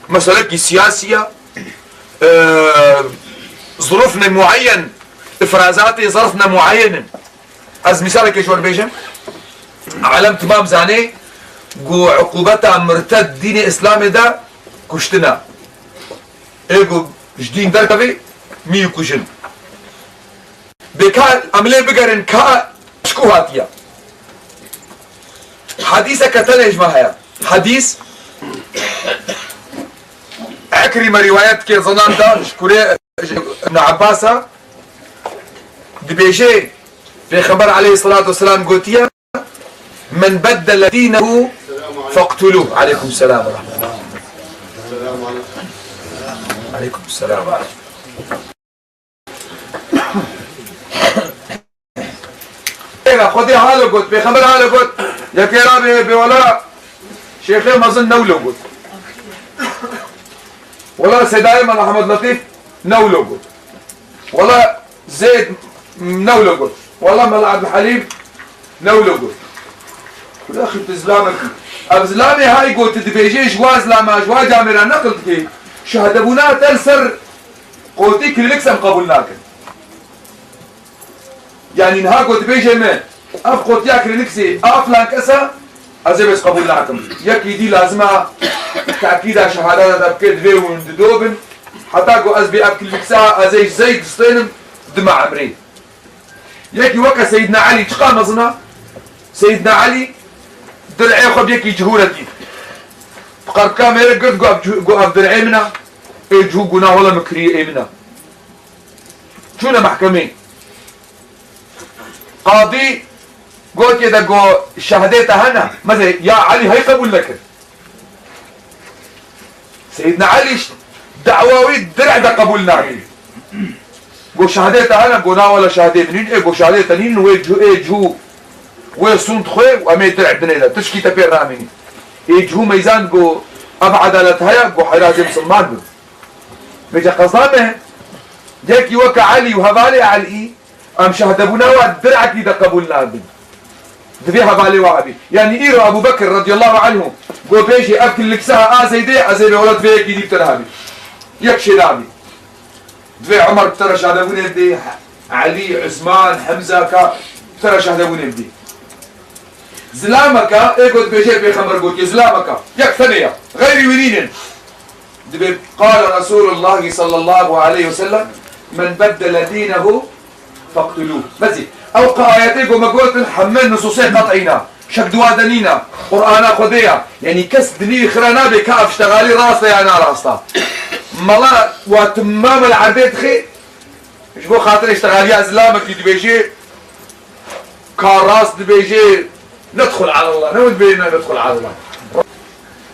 Meselekî siyasî ye. Ee, zirûfne muayyen, îfrazatê zerfne muayyen in. Ez mîsalekê ji we re bêjim. Alem timam zanê ku uqûbeta mirted dînê Îslamê de kuştin e. Ê ku ji dîn derkevê, mî kujin. Bê ka em lê bigerin ka ji ku hatiye. Hedîseke tenê ji me heye. Hedîs Ekrîme rîwayet dike, zinan da ji kurê Ibn Abbas e. Dibêje, Pêxember aleyhisselatu vesselam gotiye, "Men beddele dînehu feqtuluh." Aleykum selam ve rahmetullah. Aleykum selam. Êra, Xwedê halo got, Pêxember halo got, yekê ra bê, bê wela Şêxê mezin newlo got. Wela Seydayê Mela Ehmed Letîf newlo got. Wela Zeyd newlo got. Wela Mela Ebdulhelîm newlo got. Kulaxî tu zilamekî. Ev zilamê hay got, dibêjê ji wa zilama, ji wa camêra neqil dikê. Şahdebûna te li ser qotî klînik sem qebûl nakin. Yanî niha ku dibêje me, ev qotiya klîniksê a filan kes e, ez ê bes qebûl nakim. Yekî dî lazim e tekîda şehadeta te bike, divê hûn dido bin. Heta ku ez bê ev klîniksa, ez ê ji Zeyd distênim, dima emrê. Yekî weke Seydna Elî çiqa mezin e? Seydna Elî dir'ê xwe bi yekî cihû re dît. Bi qerpika mêrê girt, got, "Ev cihû, got, ev dir'ê min e." Ê cihû got, "Na wele min kirî, ê min e." Çûne mehkemê. Qadî gotiye de got, "Şehdê te hene?" Mezê, ya Elî hey qebûl nekir. Seydna Elî ş-, da'wa wî dir'ê de qebûl nakir. Got, "Şehdê te hene?" Got, "Na wele şehdê min nîn." Ê got, "Şehdê te nîn, wê cû, ê cû, wê sûnd xwe, em ê dir'ê binê de. Tişkî te pê namînî." Ê cû meyzan got, "Ev edalet heye?" Got, "Heyra, ez ê misilman bim." Vêca qeza me, yekî weke Elî û hevalê Elî, em şehdebûna wa dir'ekî de qebûl nabin. Divê hevalê wa hebî. Yanî îro Ebû Bekir radiyallahu anhu got, bêjî ev kiliksa a Zeydê, ez ê bê welat vê yekî dî bi te re hebî. Yek şê nabî. Divê Umar bi te re şehdebûnê bidê, Elî, Usman, Hemza ka bi te re şehdebûnê bidê. Zilameka, ê got bêjê Pêxember gotiye, zilameka, yek tenê ya, xeyrî wî nînin. Dibê, qale Resûlullahî sallallahu aleyhi ve sellem, "Men beddele dînehu فاقتلوه. Bezî. Ew qe ayetê ku me gotin heme nusûsê qet'î ne. Şek di wa de nîne. Qur'ana Xwedê ya. Yanî kes dilî xira nabe ka ev ştegalî rast e ya narast e. Mala wa timamel erdê dixê, ji bo xatirê ştegaliya zilamekî dibêje, ka rast dibêje, nedxul alallah. Ne dibêje, ne nedxul alallah.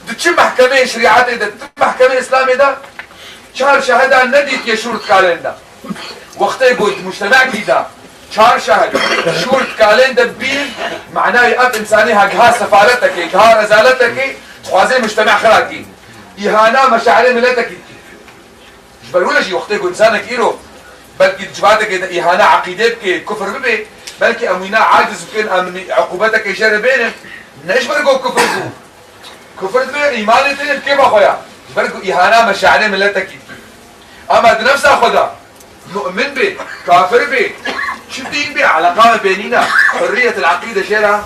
Di çi mehkemeyê şerîetê de, di mehkemeyê Îslamê de çar şahida nedîtiye şûr dikalên de. Wextê ku di mujtemekî de çar şahid şûr dikalên de bîn, manayê ev însanî ha giha sefaletekê, giha rezaletekê, dixwaze mujteme xira kî. Îhana meşairê miletekî dikî. Ji ber wilo jî wextê ku însanek îro belkî di civatekê de îhana eqîdê bike, kufr bibe, belkî em wîna aciz bikin, em uqubetekê jê re bênin. Ne ji ber ku kufr bû. Kufr dibe îmanê te bi kêfa xwe ya. Ji ber ku îhana meşairê miletekî dikî. Ama di nefsa xwe de, mu'min be, kafir be, çi dîn be, eleqa me pê nîne. Hurriyetul eqîde jê re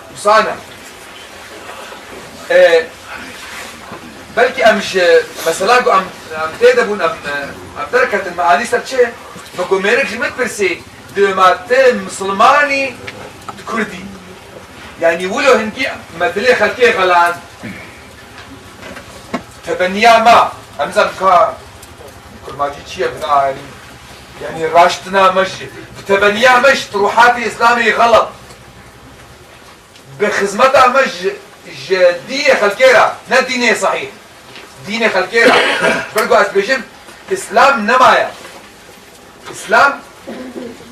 wisa ne. E, belkî em ji mesela ku em, em tê de bûn, em, em derketin, me alî ser çi? Me ku mêrik ji min pirsî, dê ma te misilmanî di kurdî. Yanî wilo hingî me dilê xelkê xelan. Tebeniya me, em zan ka kurmancî çi ye bina, yanî, yanî raştina me ji, bi tebeniya me ji ruhatê Îslamê xelat. Bi xizmeta me ji, ji dînê xelkê re, ne dînê sehîh. Dînê xelkê re. Ji ber ku ez dibêjim, Îslam nemaye. Îslam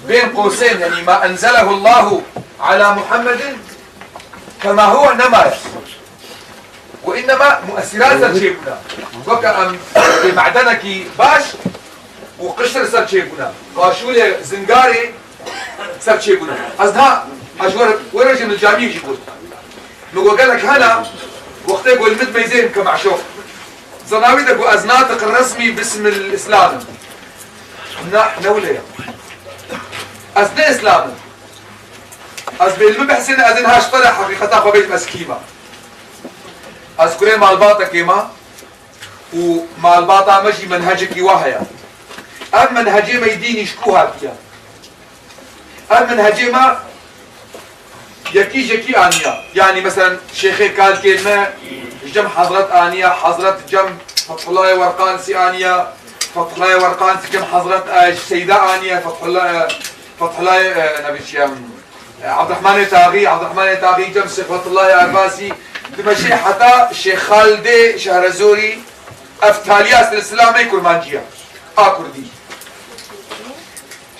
bên qosên, yanî ma enzelehullahu ala Muhammedin kema huwe nemaye. Û innema muesirat ser çêbûne. Weke em bê medenekî baş û qişir ser çêbûne. Qaşûlê zingarê ser çêbûne. Ez niha, ez ji we re, we re jî min camiyê jî got. Min got gelek hene, wextê ku li min meyzên ke meşûq. Zanawî de ku ez natiq resmî bismil Îslam im. Na, ne wile ye. Ez ne Îslam im. Ez bê li min behsên, ez ên haş tera heqîqeta xwe bêjim ez kî me. Ez kurê malbatekê me û malbata me jî menhecekî wa heye. Ev menhecê me yî dînî ji ku hatiye? Ev menhecê me yekî ji yekî aniya. Yanî meselen şêxê kalkên me ji cem Hezret aniya, Hezret cem Fethullahê Werqansî aniya, Fethullahê Werqansî cem Hezret, e, Seyda aniya, Fethullah, e, Fethullah, e, ne bêjim, e, Abdurrahmanê Taxî, Abdurrahmanê Taxî cem Seyxwetullahê Erbasî, dimeşê heta Şêx Xalidê Şehrezorî, ev taliya silsila me kurmancî ye, a kurdî.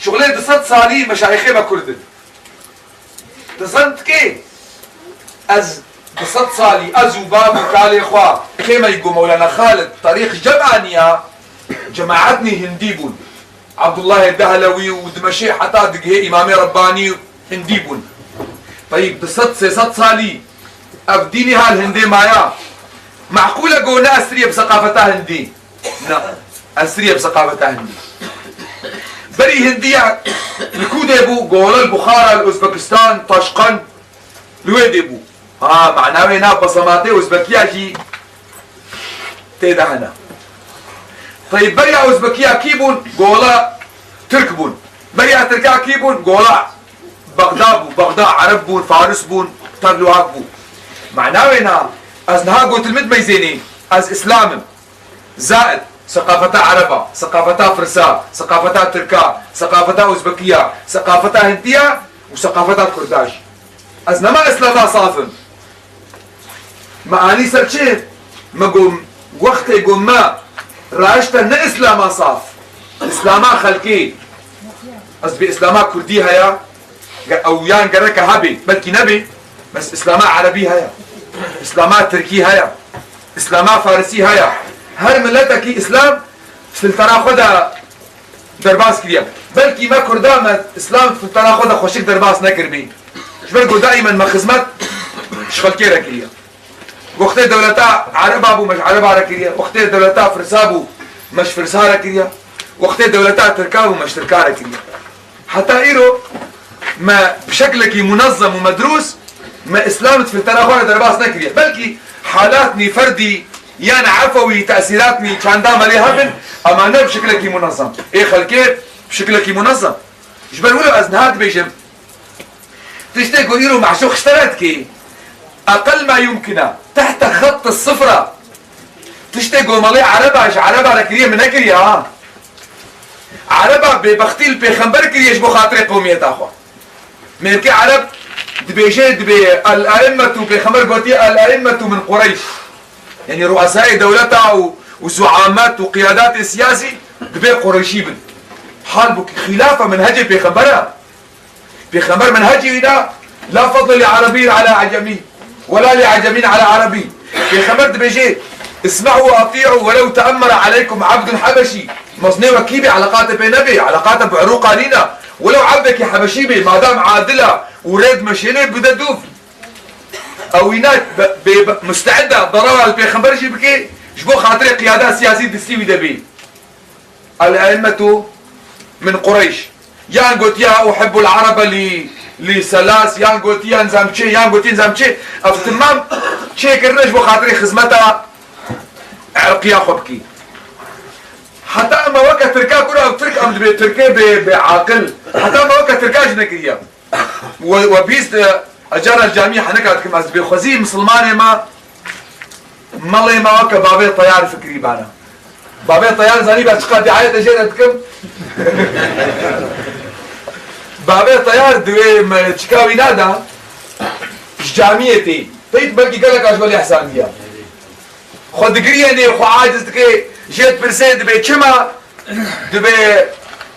Şuxulê du sed salî meşayixê me kurd in. Dizan dikê, ez du sed salî, ez û bab û kalê xwe, kê me ku Mewlana Xalid Tarîx cem aniya, cemaetnî hindî bûn. Abdullahê Dehlewî û dimeşê heta digihê Îmamê Rebbanî hindî bûn. Teyîb, du sed sê sed salî ev dînî ha li hindê maya. Meqûl e ku ne esrî ye bi seqafeta hindî. Na, esrî ye bi seqafeta hindî. Berî hindiya li ku dê bû? Gola li Buxara, li Uzbekistan, Taşqend, li wê dê bû. Ha, mana wê na besematê Uzbekiya jî tê de hene. Teyîb, beriya Uzbekiya kî bûn? Gola Tirk bûn. Beriya Tirka kî bûn? Gola Bexda bû. Bexda Ereb bûn, Faris bûn, tev li wak bû. Mana wê na, ez niha gotin min dimeyzênî, ez Îslam im. Zaid, seqafeta Ereba, seqafeta Firsa, seqafeta Tirka, seqafeta Uzbekiya, seqafeta Hindiya û seqafeta Kurda jî. Ez nema Îslama saf im. Me anî ser çi? Me got, wextê ku me raşte ne Îslama saf, Îslama xelkê, ez bi Îslama Kurdî heye, ge-, ew yan gereke hebe, belkî nebe, bes Îslama Erebî heye, Îslama Tirkî heye, Îslama Farisî heye. Her miletekî Îslam filtera xwe de derbas kiriye. Belkî me Kurda me Îslam filtera xwe de xweşik derbas nekiribî. Ji ber ku daîmen me xizmet ji xelkê re kiriye. Wextê dewleta Ereba bû, me ji Ereba re kiriye. Wextê dewleta Firsa bû, me ji Firsa re kiriye. Wextê dewleta Tirka bû, me ji Tirka re kiriye. Heta îro me bi şeklekî munezem û medrûs me Îslam di filtera xwe re derbas nekiriye. Belkî halatnî ferdî yan efewî tesîratnî çanda me lê hebin, ama ne bi şeklekî munezem. Ê xelkê bi şeklekî munezem. Ji ber wilo ez niha dibêjim, tiştê ku îro meşûq ji te re dikê, eqel ma yumkina, tehte xet sifra. Tiştê ku malê Ereba ji Ereba re kiriye, min nekiriye ha. Ereba bêbextî li pêxember kiriye ji bo xatirê qewmiyeta xwe. Mêrkê Ereb dibêje, dibê el-aimmetu, pêxember gotiye el-aimmetu min Qureyş. Yanî ruesayê dewleta û, û zuamet û qiyadatê siyasî dibê Qureyşî bin. Halbûkî xîlafa menhecê pêxembera. Pêxember menhecî wî da, la fadle li Erebî ala Ecemî, wela li Ecemî ala Erebî. Pêxember dibêje, isme'u ve ati'u welew te'emmere aleykum abdun habeşî. Mezinê we kî bê, eleqate pê nebê, eleqate bi irûqa nîne. Welew ebdekî hebeşî bê, madam adil e û rê dimeşêne, bide dûv. Ew wîna be, be, be, musteed e, derawa li pêxember jî bike, ji bo xatirê qiyada siyasî distî wî de bê. El-aimmetu min Qureyş. Yan gotiya uhibbul Arebe li, li selas, yan gotiya nizam çi, yan gotiya nizam çi. Ev timam çêkirine ji bo xatirê xizmeta irqiya xwe bikî. Heta em weke Tirka kura ev Tirk em dibê Tirkê bê, bê aqil. Heta em weke Tirka jî nekiriye. We, we bîst, e, ez cara camî henika dikim, ez dibê xwezî misilmanê me, melê me weke bavê Teyar fikrî bana. Bavê Teyar zanî be çiqa diayete jê re dikim. Bavê Teyar diwê me çika wî nada, ji camiyê tê. Teyt belkî gelek a ji welê ehsandiya. Xwe digiriyenê, xwe aciz dike, jê dipirsê, dibê çima? Dibê,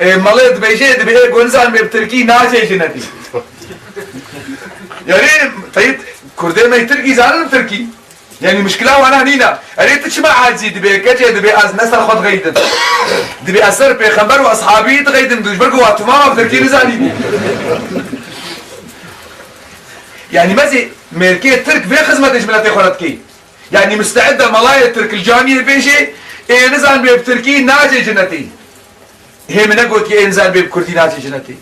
e, melê dibêje, dibê ê ku nizanibê bi tirkî naçê cinetî. Yanî, teyt, kurdê me tirkî zanin tirkî. Yanî, mişkila wana nîne. Erê, tu çima acizî dibê, keçê dibê ez ne ser xwe dixeydim. Dibê ez ser pêxember û eshabî dixeydim, ji ber ku wa timama bi tirkî nizanî. Yanî, mezî mêrkê tirk vê xizmetê ji miletê xwe re dikey. Yanî misteed e melayê tirk li camiyê bêjê, ê nizanibê bi tirkî nacê cinetê. Hê min negotiye ê nizanibê bi kurdî nacê cinetê.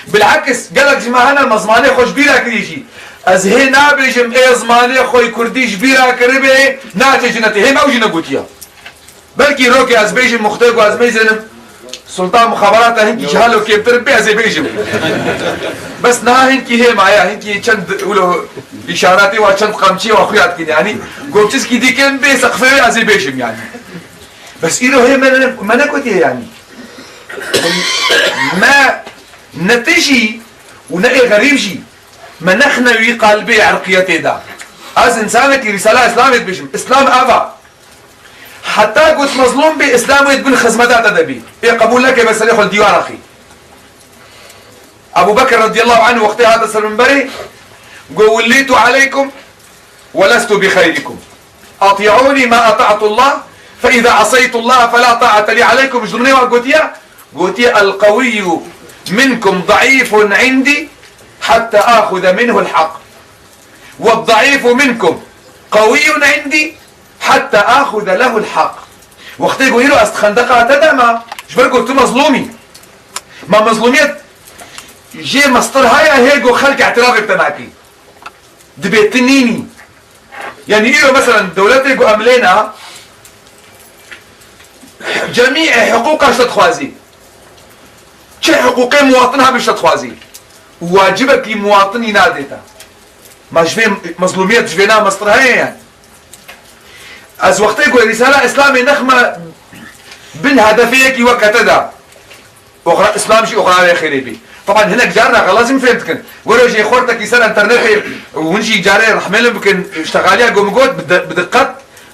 Bilhekis, gelek ji me hene me zimanê xwe ji bîra kirî jî. Ez hê nabêjim ê zimanê xwe yê kurdî ji bîra kiribê nacê cinetê. Hê me ew jî negotiye. Belkî rokê ez bêjim, muxtê ku ez mêzenim, Sultan Muxaberata hinkî ji halo kêmtir bê, ez ê bêjim. Bes niha hinkî hê maye, hinkî çend wilo îşaretê wa, çend qamçiyê wa xuya dikin, yanî. Gomçiskî dî kêm bê, seqfê wê ez ê bêjim, yanî. Bes îro hê me ne, me negotiye, yanî. Me ne tijî û ne ê xerîb jî, me nexne wî qalbê erqiyetê de. Ez însanekî Rîsala Îslamê dibêjim. Îslam ev e. Heta ku tu mezlûm bî, Îslam wê di bin xizmeta te de bî. Ê qebûl neke, be serê xwe li dîwara xî. Ebû Bekir radiyallahu anh wextê hate ser minberê, got, "Wellîtu aleykum we lestu bi xeyrikum. Ati'ûnî ma ata'tullah, fe îza aseytullah fe la ta'ate lî aleykum." Ji dinê wa gotiye, gotiye, "El qewiyyu minkum daîfun indî hatta axuze minhu'l haq." والضعيف منكم قوي عندي حتى آخذ له الحق. Wextê ku îro ez di xendeqa te de me, ji ber ku tu mezlûm î. Ma mezlûmiyet jê mestir heye, hê ku xelk îtirafê bi te nake. Dibê tu nînî. Yanî îro meselen dewletê ku em lê ne, cemî hiqûqa ji te dixwazî. Çi hiqûqê muwatin hebin ji te dixwazî. Û wacibekî muwatinî nadê te. Ma ji vê mezlûmiyet ji vê na mestir heye yani. Ez wextê ku Rîsala Îslamê nexme bin hedefê yekî weke te de. Oxra, Îslam jî oxra wê xêrê bî. Taban hinek carna xelasî min fêm dikin. Wero jê xortekî ser enternetê û hûn jî carê rehmê lin bikin, ştexaliya ku min got bi di-, bi diqet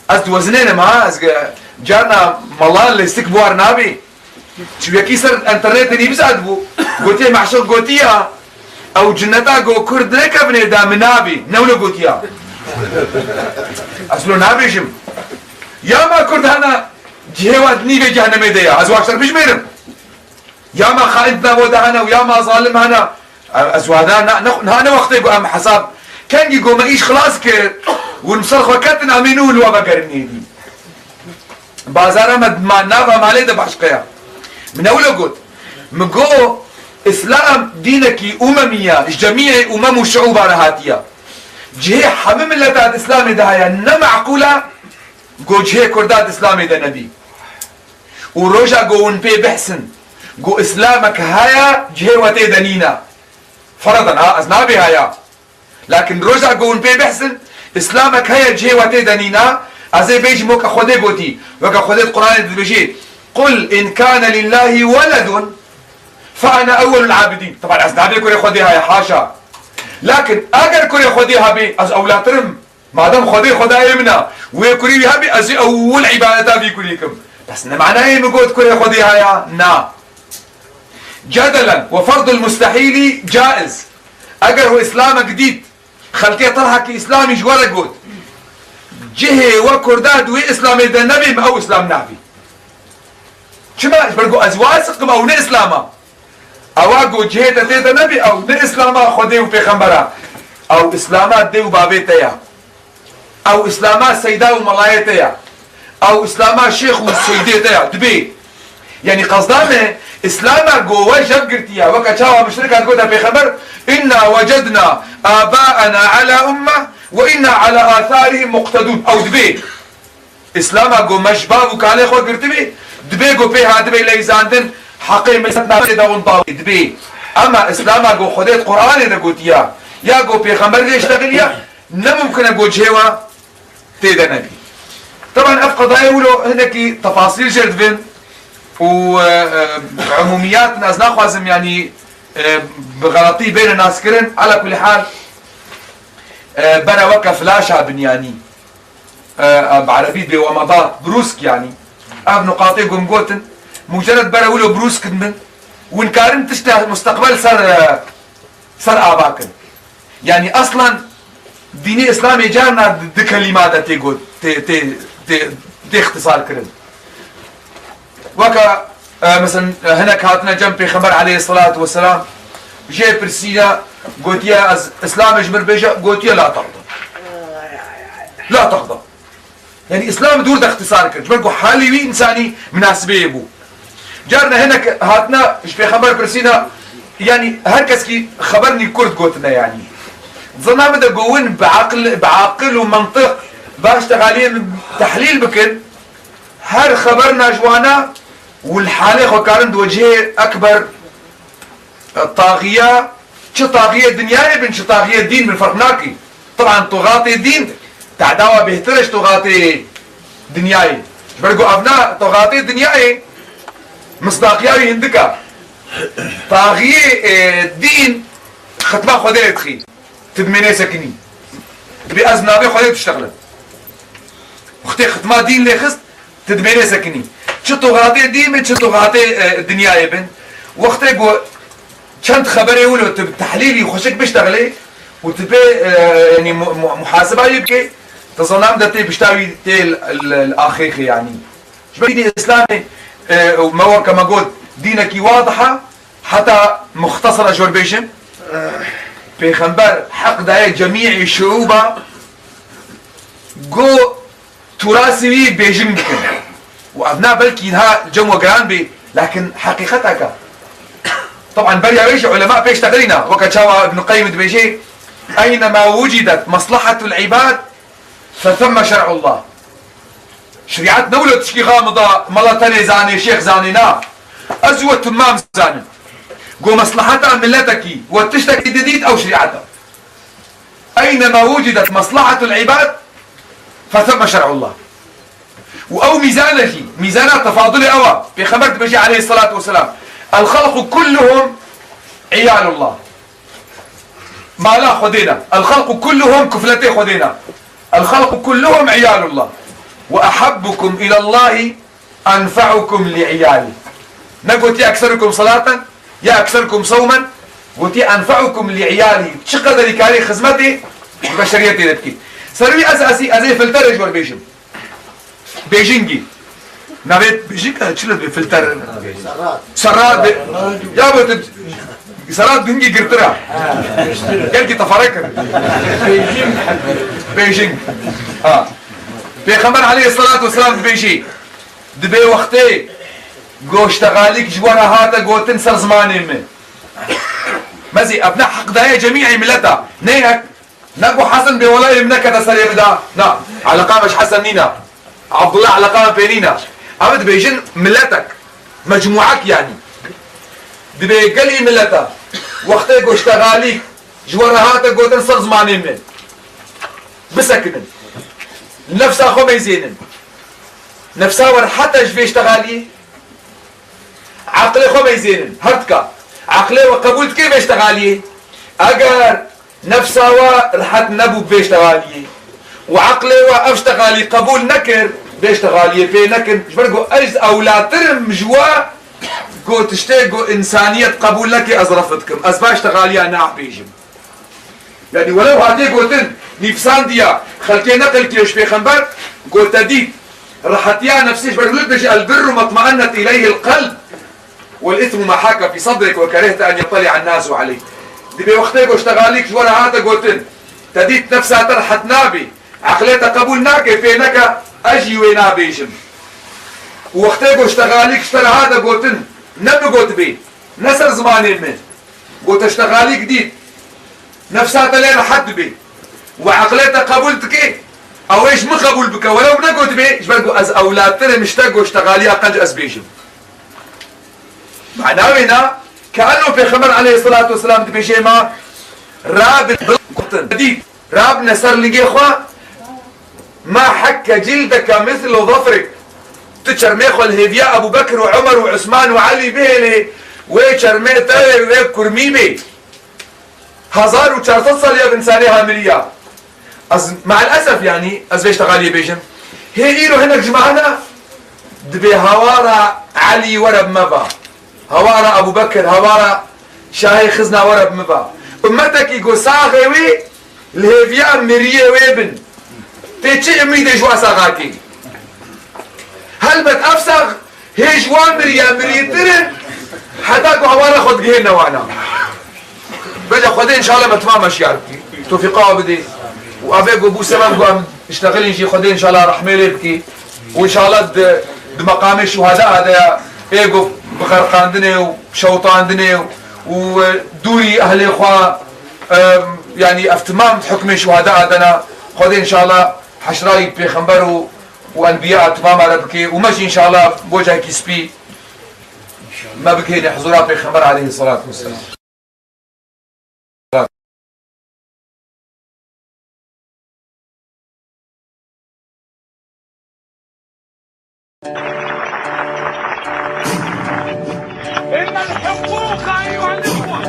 ez diwezinênim ha, ez ge-, carna mala lêstik bi war nabî. Çi wekî ser enternetê nivîs hatibû, gotiye meşûq gotiya, ew cinneta ku kurd nekevnê de min nabî, ne wilo gotiya. Ez wilo nabêjim. Ya ma kurd hene cihê wa di nîvê cehnemê de ya, ez wa şer bijmêrim. Ya ma xaîn di nava de hene û ya ma zalim hene. Ez wa na, na, na, na ne wextê ku em hesab, kengî ku me îş xilas kir, hûn ser xwe ketin, em ê nû li we vegerin êdî. Bazara me ma nava malê de başqe ya. Min ewle got. Min got, Îslam dînekî umemî ya, ji cemiyê umem û şiûba re hatiye. Cihê hemî mileta di Îslamê de heye, ne meqûl e, ku cihê kurda di Îslamê de nebî. Û roja ku hûn pê bihsin, Go Îslamek heye, cihê we tê de nîne. Feradan, ha, ez nabê haya. Lakin roja go hûn pê behsin, Îslamek heye, cihê we tê de nîne, ez ê bêjim weke Xwedê gotî, weke Xwedê di Qur'anê de dibêjê, "Qul in kane lillahi weledun fe ene ewwelul abidîn." Teban ez nabê kurê Xwedê haya, haşa. Lakin eger kurê Xwedê hebê, ez ewlatir im. Madem Xwedê Xwedayê min e, wê kurî wî hebî, ez jî ewil îbadeta vî kurî kim. Bes ne manayê min got kurê Xwedê haya, na. Cedelen we ferdul mustehîlî caiz. Eger we Îslamek dît, xelkê terhekî Îslamî ji we re got, cihê we Kurda di wê Îslamê de nebê, min ew Îslam navî. Çima? Ji ber ku ez wasiq im ew ne Îslam e. Ewa ku cihê te tê de nebî, ew ne Îslama Xwedê û Pêxember e. Ew Îslama dê û bavê te ye. Ew Îslama seyda û melayê te ye. Ew Îslama şêx û seydê te ye. Dibê. Yanî qezda me, Îslama ku we jev girtiye. Weke çawa muşrikan gote Pêxember, "Inna wecedna abaena ala umme ve inna ala atharihim muqtedun." Ew dibê. Îslama ku me ji bav û kalê xwe girtibî, dibê ku pê hatibê leyzandin, heqê milet nabê de hûn bawê dibê. Ema Îslama ku Xwedê di Qur'anê de gotiya, ya ku Pêxember lê ştexiliya, ne mumkin e ku cihê we tê de nebî. Teban ev qedayê wilo hinekî tefasîl jê dibin û, e, e, umûmiyat ez naxwazim, yanî, e, bi xeletî bêne naskirin. Ala kulî hal, e, bere weke flaşa binyanî. E, e, bi erebî bê wemadat, brûsk yanî. Ev nuqatê ku min gotin, mucered bere wilo brûsk dibin, win karin tişta musteqbel ser, e, ser ava kin. Yanî eslan dînê Îslamê carna di, di kelîma de tê got, tê, tê, tê, tê ixtisar kirin. Weke, e, mesela, e, hinek hatine cem Pêxember aleyhisselatu vesselam, jê pirsîne, gotiye, "Ez Îslamê ji min bêje?" Gotiye, "La texda. La texda." Yanî Îslam dûr de ixtisar kir. Ji ber ku halê wî însanî minasibeyê bû. Carna hinek hatine ji Pêxember pirsîne, yanî her keskî xeber nî kurt gotine yanî. Zana min de ku win bi aqil, bi aqil û mentiq baş texaliyê min tehlîl bikin, her xeberna ji wana û li halê xwe karin di wecihê ekber, e, taxiya, çi taxiyê dinyayê bin, çi taxiyê dîn bin, ferq nakî. Teban toxatê dîn, tedawa bêhtir e ji toxatê dinyayê. Ji ber ku evna toxatê dinyayê, misdaqiya wî hindik e. Taxiyê, e, dîn, xitma Xwedê dixî. Tu dimênê sekinî. Dibê ez navê Xwedê diştexilim. Wextê xitma dîn lê xist, tu dimênê sekinî. Çi toxatê dîn bin, çi toxatê, e, dinyayê bin. Wextê ku çend xeberê wilo tu bi tehlîlî xweşik biştexilê û tu pê, e, yanî mu-, mu-, muhaseba wî bikê, tu zana min de tê pişta wî tê l-, l-, l-, axêxê yanî. Ji ber dînê Îslamê, e, me weke me got, dînekî wadih e, heta muxtesara ji we bêjim, Pêxember heq daye cemîê şiûba ku turasî wî bêjin bikin. Û ev na belkî niha cem we giran bê, lakin heqîqetek e. Teban beriya wê jî ulema pêş dexirîne, weke çawa Ibn Qeyyim dibêjê, "Eynema wucidet maslahatul ibad, fethemme şer'ullah." Şerîet ne wilo tişkî xamida, mela tenê zanê, şêx zanê, na. Ez û we timam zanin. Go meslaheta miletekî we tiştekî didît, ew şerîet e. Eynema wucidet maslahatul ibad, fethemme şer'ullah. Û ew mîzan e jî, mîzana tefadulê ew e. Pêxember dibêje aleyhisselatu vesselam, "El xelqu kulluhum iyalullah." Mala Xwedê ne. "El xelqu kulluhum", kufletê Xwedê ne. "El xelqu kulluhum iyalullah. Ve ahabbukum ilallahi enfa'ukum li iyali." Ne gotiye ekserukum salaten, ya ekserukum sawmen, gotiye enfa'ukum li iyali. Çi qederî karê xizmetê beşeriyetê de dikî. Ser wî ez, ez, ez ê filterê ji we bêjim. Bêjingî. Navê bêjing, e, çi li filter? Serrat. Serrat. Ya bu tu, serrat bingî girtir e. Gelkî teferek e. Bêjing. Ha. Pêxember aleyhisselatu vesselam dibêjî, dibê wextê goştexalîk ji we re hate gotin ser zimanê min. Mezî, ev ne heq daye cemî ey mileta. Ne yek, ne ku Hesen bê welayê min nekete serê min da. Na, eleqa me ji Hesen nîne. Abdullah eleqa me pê nîne. Ev dibêjin miletek. Mecmuek yanî. Dibê gelî mileta wextê ku ştexalîk ji we re hate gotin ser zimanê min, bisekinin. Nefsa xwe meyzênin. Nefsa we rehete ji vê ştexaliyê? Eqlê xwe meyzênin. Her tika. Eqlê we qebûl dike vê ştexaliyê? Eger nefsa we rehet nebû bi vê ştexaliyê û eqlê we ev ştexalî qebûl nekir, vê ştexaliyê pê nekin. Ji ber ku ez ewlatir im ji we, ku tiştê ku însaniyet qebûl neke, ez refd kim. Ez va ştexaliya nah bêjim. Yanî welew hatê gotin, nivîsandiya, xelkê neqil kiriye ji pêxember, ku te dît rehetiya nefsê, ji ber ku dibêje, "El birru matmaennet ileyhil qelb, wel îsmu ma haka fî sadrik ve kerihte en yetteli'an nasu aleyh." Dibê wextê ku ştexalîk ji we re hate gotin, te dît nefsa te rehet nabê, eqlê te qebûl nake, pê neke, ez jî wê nabêjim. Û wextê ku ştexalîk ji te re hate gotin, ne bigotibê, ne ser zimanê min, ku te ştexalîk dît, nefsa te lê rehet dibe û eqlê te qebûl dike, ew ê ji min qebûl bike, welew negotibê, ji ber ku ez ewlatir im ji te ku ştexaliya qenc ez bêjim. Mana wê na, ke eno Pêxember aleyhisselatu vesselam dibêje ma, Rab gotin, dît, Rab ne ser lingê xwe, "Ma hekke cildeke mislu zafrik." Tu çermê xwe li hêviya Ebû Bekir û Omer û Usman û Elî bihêlê, wê çermê te wê, wê kurmî bê. Hezar û çar sed sal ya bi însanê ha miriya. Ez, me'el esef, yanî, ez vê ştexaliyê bêjim. Hê îro hinek ji me hene, dibê hawara Elî were bi me va. Hawara Ebû Bekir, hawara şahê xizna were bi me va. Ummetekî ku saxê wê li hêviya miriyê wê bin. Tê çi umîdê ji wa saxakê? Helbet ev sax hê ji wan miriya mirîtir in, heta ku hawara xwe digihêne wana. Vêca Xwedê înşallah me timam şiyar bikî. Tofîqa we bidê. Û evê ku bû sebeb ku em ştexilîn jî Xwedê înşallah rehmê lê bikî. Û înşallah di, di meqamê şuhada de ya, ê ku bi xerqandinê û şewitandinê û, û, e, dûrî ehlê xwe, e, yanî ev timam di hukmê şuhada de ne. Xwedê înşallah heşrayî pêxember û, û enbiya timama re bike û me jî înşallah bocayekî spî me bigihêne huzura pêxember aleyhisselatu vesselam. إن الحقوق أيها الإخوة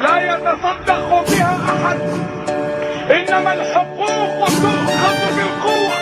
لا يتصدق بها أحد، إنما الحقوق تؤخذ بالقوة.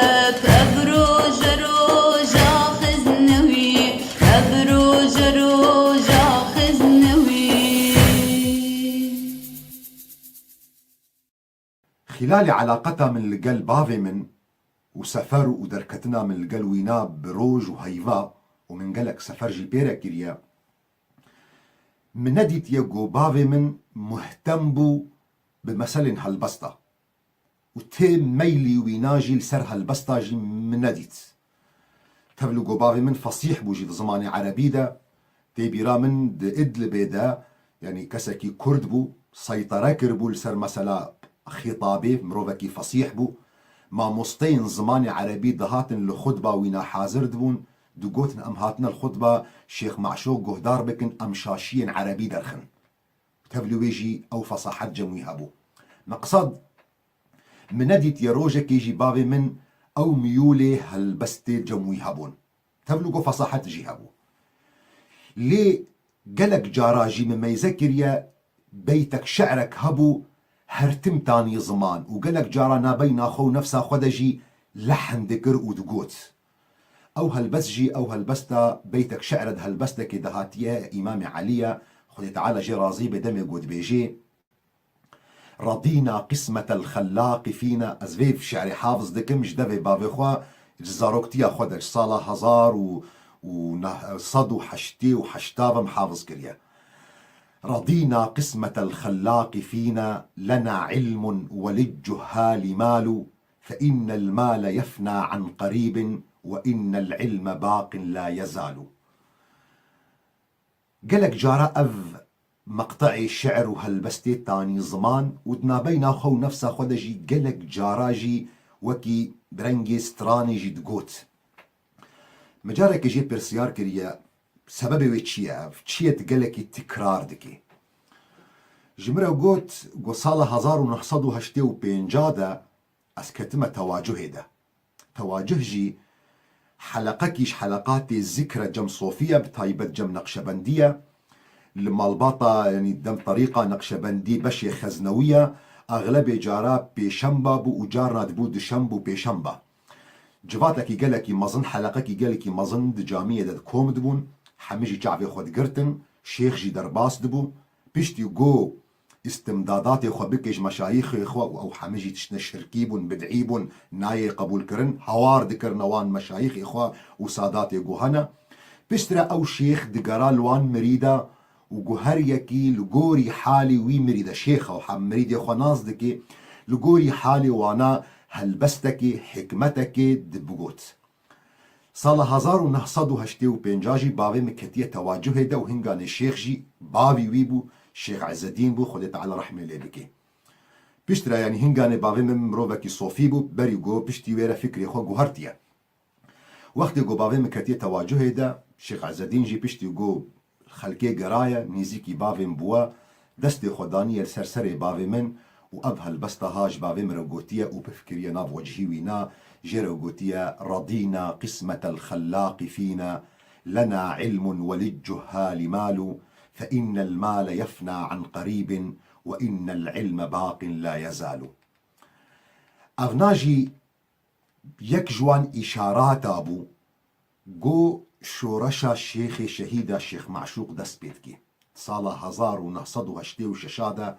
Ev roje roja xizne wî, ev roje roja xizne wî. Xîlalê elaqeta min li gel bavê min û sefer û derketina min li gel wîna bi roj û heyva û min gelek sefer jî pê re kiriye, min nedîtiye ku bavê min muhtem bû bi meselên helbesta û tê meylî wîna jî li ser helbesta jî min nedît. Tevlî ku bavê min fesîh bû jî di zimanê erebî de, tê bîra min di Idlibê de, yanî kesekî kurd bû, seytere kiribû li ser mesela xîtabê, mirovekî fesîh bû. Mamosteyên zimanê erebî dihatin li xutba wîna hazir dibûn, digotin em hatine li xutba Şêx Maşûq guhdar bikin, em şaşiyên erebî derxin. Tevlî wê jî ew fesahet cem wî hebû. Meqsed, min nedîtiye rojekê jî bavê min ew miyûlê helbestê cem wî hebûn. Tevlî ku fesahet jî hebû. Lê gelek cara jî min meyze kiriye, beytek şi'rek hebû, her tim tanî ziman û gelek cara nabeyna xwe û nefsa xwe de jî lehn dikir û digot. Ew helbest jî, ew helbesta beytek şi're di helbestekê de hatiye, Îmamê Elî ye, Xwedê Teala jê razî be, demê ku dibêjê, Redîna qismetel xellaqî fîna, ez vê şi'rê hafiz dikim, ji devê bavê xwe, ji zaroktiya xwe de, ji sala hezar û, û neh sed û heştê û heşta ve min hafiz kiriye. Redîna qismetel xellaqî fîna, lena ilmun ve lil cuhali malu, fe innel male yefna an qarîbin ve innel ilme baqin la yezalu. Gelek cara ev meqte'ê şi'r û helbestê tanî ziman û di nabeyna xwe û nefsa xwe de jî gelek cara jî wekî bi rengê stranê jî digot. Min careke jê pirsiyar kiriye, sebebê wê çi ye? Ev çi ye tu gelekî tikrar dikî? Ji min re got, got sala hezar û neh sed û heştê û pênca de ez ketime tewacuhê de. Tewacuh jî heleqekî ji heleqatê zikre cem sofiye, bi taybet cem neqşebendiye. Li malbata, yanî dem terîqa neqşebendî beşê xeznewî ye. Exlebê cara pêşemba bû û carna dibû duşemb û pêşemba. Civatekî gelekî mezin, heleqekî gelekî mezin di camiyê de dikom dibûn. Hemî jî çavê xwe digirtin. Şêx jî derbas dibû. Piştî ku îstimdadatê xwe bike ji meşayîxê xwe û ew hemî jî tiştine şirkî bûn, bid'î bûn, nayê qebûlkirin, hawar dikirine wan meşayîxê xwe û sadatê ku hene. Piştre ew şêx digera li wan mirîda û ku her yekî li gorî halê wî mirîde, şêx ew hem mirîdê xwe nas dikê, li gorî halê wana helbestekê, hikmetekê dibigot. Sala hezar û neh sed û heştê û pênca jî bavê min ketiye tewacuhê de û hinganê şêx jî bavî wî bû, Şêx Ezzedîn bû, Xwedê Teala rehmê lê bike. Piştre, yanî hinganê bavê min mirovekî sofî bû, berî ku piştî wê re fikrê xwe guhertiye. Wextê ku bavê min ketiye tewacuhê de, Şêx Ezzedîn jî piştî ku xelkê geraye, nêzîkî bavê min bûye, destê xwe daniye li ser serê bavê min û ev helbesta ha ji bavê min re gotiye û pif kiriye nav wecihî wîna, jê re gotiye, Redîna qismetel xellaqî fîna, lena ilmun ve lil cuhali malu, fe innel male yefna an qarîbin ve innel ilme baqin la yezalu. Evna jî yek ji wan îşarata bû, ku şoreşa Şêxê Şehîda Şêx Maşûq dest pê dike. Sala hezar û neh sed û heştê û şeş de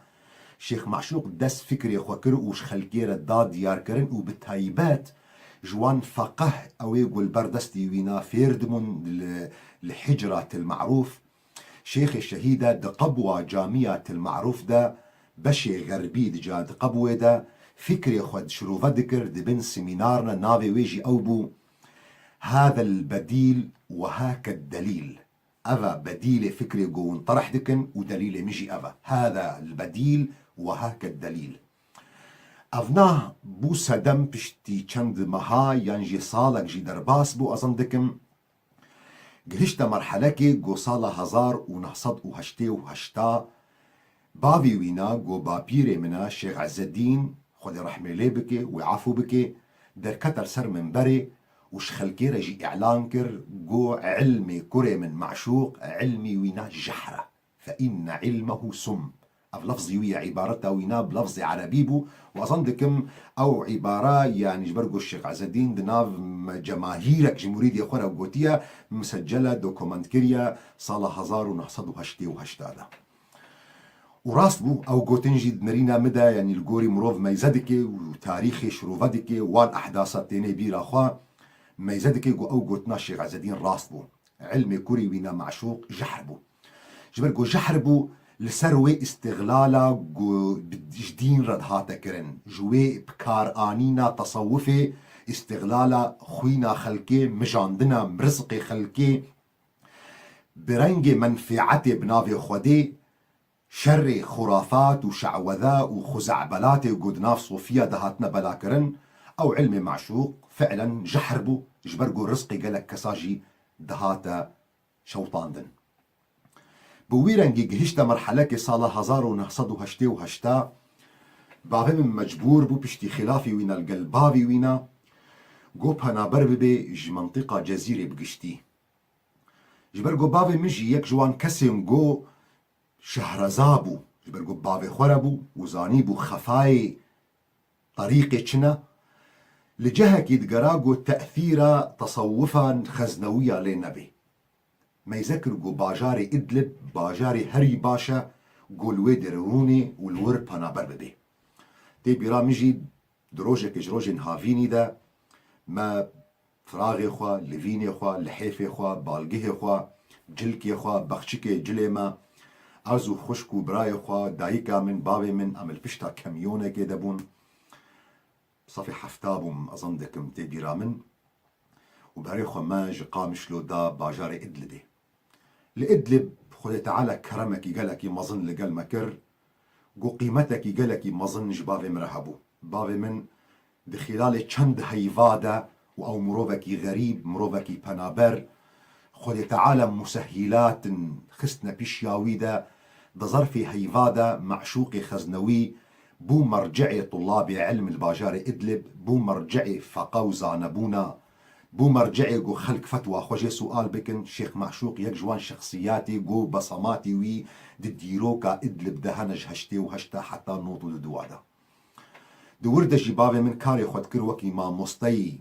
Şêx Maşûq dest fikrê xwe kir û ji xelkê re da diyarkirin û bi taybet ji wan feqeh, ew ê ku li ber destî wîna fêr dibûn li, li Hicra Til Marûf, Şêxê Şehîde di qebwa camiya Til Marûf de, beşê xerbî di ca di qebwê de, fikrê xwe şirove dikir, di bin semînar ne, navê wê jî ew bû, Hadel bedîl ve hake delîl. Ev e bedîlê fikrê ku hûn terh dikin û delîlê min jî ev e. Hadel bedîl ve hake delîl. Evna bû sedem, piştî çend meha yan jî salek jî derbas bû, ez zan dikim. Gihişte merhelekê ku sala hezar û neh sed û heştê û heşta bavî wîna ku bapîrê min e Şêx Ezzedîn, Xwedê rehmê lê bike, wê efû bike, derkete li ser minberê û ji xelkê re jî îlan kir ku ilmê kurê min Maşûq, ilmî wîna jehr e. Fe inne ilmehu sum. Ev lefzî wî ye, îbareta wî ne bi lefzê erebî bû. Wazan dikim ew îbara, yanî ji ber ku Şêx Ezedîn di nav me-, cemahîrek ji murîdê xwe re gotiye, misecele, dokument kiriye sala hezar û neh sed û heştê û heşt de. Û rast bû, ew gotin jî di nerîna min de, yanî li gorî mirov meyze dike û tarîxê şirove dike, wan ehdasa têne bîra xwe, meyze dike ku ew gotina Şêx Ezedîn rast bû. Ilmê kurê wî ne meşûq jehr bû. Ji ber ku jehr bû, li ser wê îstixlala ku bi, ji dîn re dihate kirin, ji wê bikaranîna tesewufê, îstixlala xwîna xelkê, mijandina rizqê xelkê, bi rengê menfîetê bi navê Xwedê, şerê xurafat û şewede û xuze'belatê ku di nav sofiya de hatine belakirin, ew ilmê meşûq fi'len jehr bû, ji ber ku rizqê gelek kesa jî dihate şewtandin. Bi wî rengî gihişte merhelekê sala hezar û neh sed û heştê û heşt, bavê min mecbûr bû piştî xîlafî wî ne li gel bavî wî ne, ku penaber bibe ji mentiqa Cezîrê bi giştî. Ji ber ku bavê min jî yek ji wan kesên ku şehreza bû, ji ber ku bavê xwe re bû û zanîbû xefayê terîqê çi ne, li cihekî digera ku tesîra tesewufa xeznewiya lê nebe. Meyze kir ku bajarê Idlib bajarê herî baş e, ku li wê derûnê û li wir penaber bibe. Tê bîra min jî di rojekê ji rojên havînî de me firaxê xwe, livînê xwe, lihêfê xwe, balgihê xwe, cilkê xwe, bexçikê cilê me, ez û xwişk û birayê xwe, dayika min, bavê min, em li pişta kamyonekê de bûn. Sefê hefta bûm, ezan dikim, tê bîra min. Û berê xwe me ji Qamişlo da bajarê Idlibê. Li Idlib Xwedê Teala keremekî gelekî mezin li gel me kir, ku qîmetekî gelekî mezin ji bavê min re hebû. Bavê min di xîlalê çend heyva de û ew mirovekî xerîb, mirovekî penaber, Xwedê Teala musehîlatin xistine pişiya wî de, di zerfê heyva de meşûqê xeznewî bû merce'ê tulabê ilm li bajarê Idlib, bû merce'ê feqa û zanebûna, bû merce'ê ku xelk fetwa xwe jê sual bikin. Şêx Meşûq yek ji wan şexsiyatê ku besematê wî di dîroka Idlib de hene ji heştê û heşt heta nod û du de. Di wir de jî bavê min karê xwe dikir wekî mamosteyî